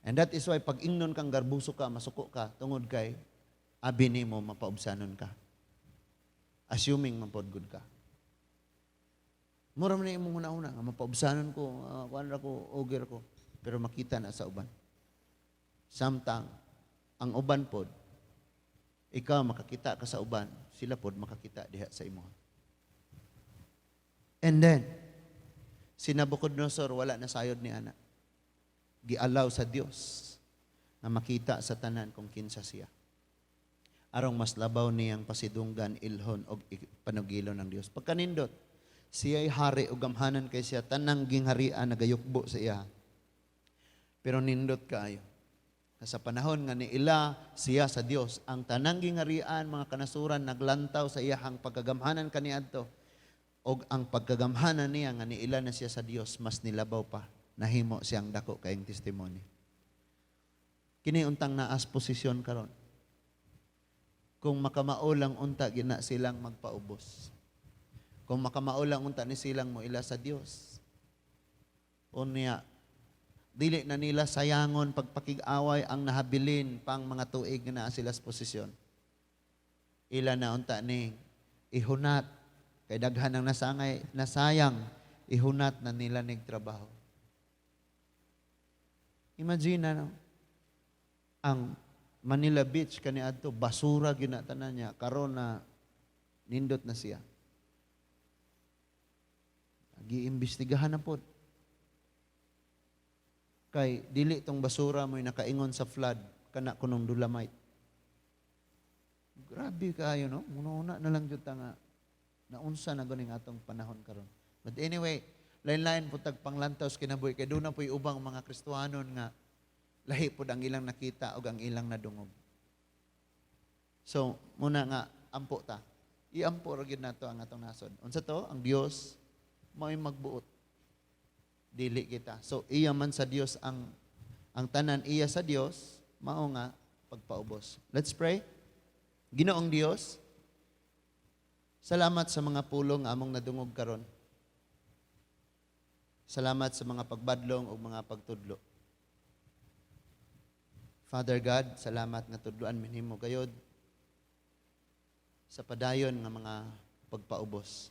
And that is why pag ingnon kang garbuso ka, masuko ka, tungod kay abi nimo mapaubsanon ka. Assuming mapodgod ka. Mura man na imong una-una, nga mapaubsanon ko, kuan ra ko, ogir ko, pero makita na sa uban. Samtang ang uban pod, ikaw makakita ka sa uban, sila pod makakita diha sa imo. And then, si Nabucodonosor wala na sayod ni ana. Gialaw sa Dios na makita sa tanan kung kinsa siya. Arong mas labaw niyang pasidunggan, ilhon og panugilon ng Dios. Pagkanindot, siya'y hari ug gamhanan kay siya, tanang gingharian nagayukbo sa iya. Pero nindot kaayo. Sa panahon nga niila siya sa Dios, ang tanang gingharian, mga kanasuran naglantaw sa iyahang pagkagamhanan kaniadto. Og ang pagkagamhanan niya nga niila na siya sa Dios mas nilabaw pa, nahimo siyang dako kayong testimony. Kini untang naas posisyon karon. Kung makamao lang unta gina silang magpaubos. Kung makamao lang unta ni silang moila sa Dios. Unya, dili na nila sayangon pagpakig-away ang nahabilin pang mga tuig nga naa sila sa posisyon. Ila na unta ning ihunat kay daghan ang nasangay, nasayang, ihunat na nila nig trabaho. Imagine na, no? Ang Manila Beach kaniadto basura gyud na tanan niya, karon na nindot na siya. Giimbestigahan na pod. Kay dili tong basura mo'y nakaingon sa flood, kana kunong dolomite. Grabe kaayo, no? Muna na lang jud ta nga naunsa na guning atong panahon karon. But anyway, lain-lain po tag panglantaw sa kinabuhi kay doon na po'y ubang mga Kristohanon nga lahi pod ang ilang nakita og ang ilang nadungog. So, muna nga ampo ta. Iampo ra gyud nato ang atong nasod. Unsa to? Ang Dios mao'y magbuot. Dili kita. So, iya man sa Dios ang tanan, iya sa Dios mao nga pagpaubos. Let's pray. Ginoong Dios, salamat sa mga pulong nga among nadungog karon. Salamat sa mga pagbadlong ug mga pagtudlo. Father God, salamat nga tudloan mi nimo gayod sa padayon nga mga pagpaubos.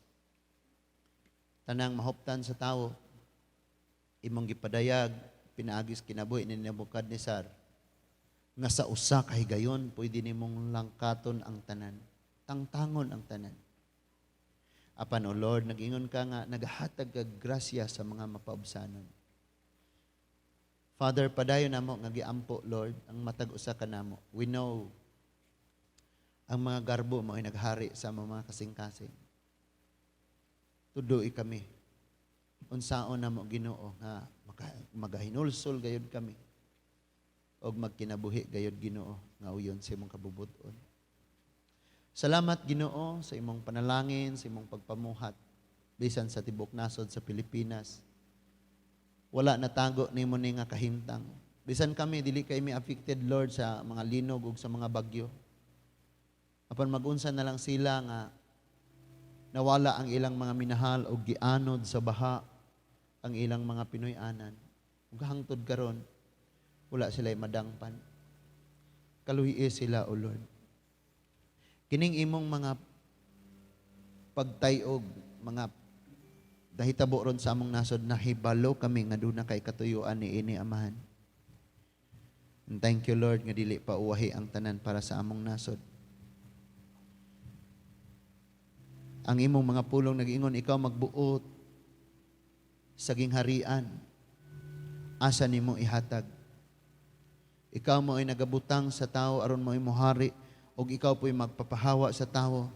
Tanang mahuptan sa tawo, imong gipadayag pinaagi sa kinabuhi ni Nebuchadnezzar nga sa usa ka higayon pwede nimong langkaton ang tanan, tangtangon ang tanan. Apan, O Lord, nag-ingon ka nga nagahatag kag grasya sa mga mapaubsanon. Father, padayon namo nga giampo, Lord, ang matag usa ka namo. We know ang mga garbo mo ay naghari sa mga kasing-kasing. Tudloi kami. Unsaon namo, Ginoo, nga magahinulsol gayud kami og magkinabuhi gayud, Ginoo, nga uyon sa imong kabubut-on. Salamat, Ginoo, sa imong panalangin, sa imong pagpamuhat bisan sa tibok nasod sa Pilipinas. Wala natago nimo ni nga kahimtang. Bisan kami dili kay mi affected, Lord, sa mga linog ug sa mga bagyo. Apan magunsa na lang sila nga nawala ang ilang mga minahal o gianod sa baha ang ilang mga Pinoy-anan. Ug hangtod karon wala sila madangpan. Kaluhi sila, O Lord. Kining imong mga pagtayog, mga dahitabo ron sa among nasod, nahibalo kami nga duna kay katuyuan ni ini, Amahan. And thank you, Lord, nga dili pa uwahi ang tanan para sa among nasod. Ang imong mga pulong nag-ingon, ikaw magbuot sa gingharian. Asa nimo ihatag? Ikaw mo ay nagabutang sa tao aron mo hari ug ikaw po'y magpapahawa sa tao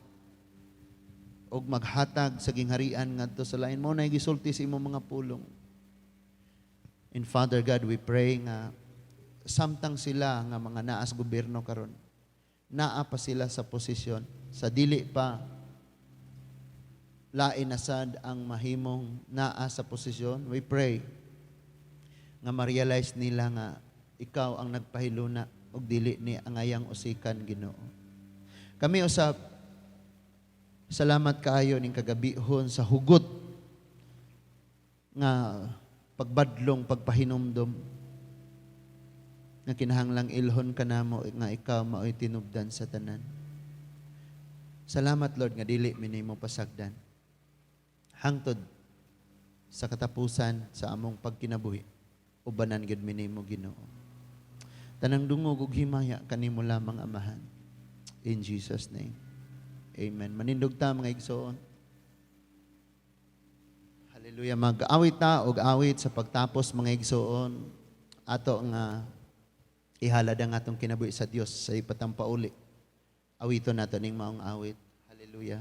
ug maghatag sa gingharian ngadto sa lain mo na gisulti sa imong mga pulong. And Father God, we pray nga samtang sila nga mga naas gobyerno karon, naa pa sila sa posisyon sa dili pa lain na sad ang mahimong naa sa posisyon, we pray nga ma-realize nila nga ikaw ang nagpahiluna ug dili ni angayang usikan, Ginoo. Kami usab, salamat kaayo ning kagabihon sa hugot nga pagbadlong, pagpahinumdom nga kinahanglang ilhon kanamo nga ikaw mao'y tinubdan sa tanan. Salamat, Lord, nga dili mi nimo pasagdan. Hangtod sa katapusan sa among pagkinabuhi, ubanan gyud mi nimo, Ginoo. Tanang dungog ug himaya kanimo lamang, Amahan. In Jesus' name. Amen. Manindog ta, mga igsoon. Hallelujah. Mag-awit ta og awit sa pagtapos, mga igsoon. Ato nga ihalad ang atong kinabuhi sa Dios sa ipatang pauli. Awiton nato ning maong awit. Hallelujah.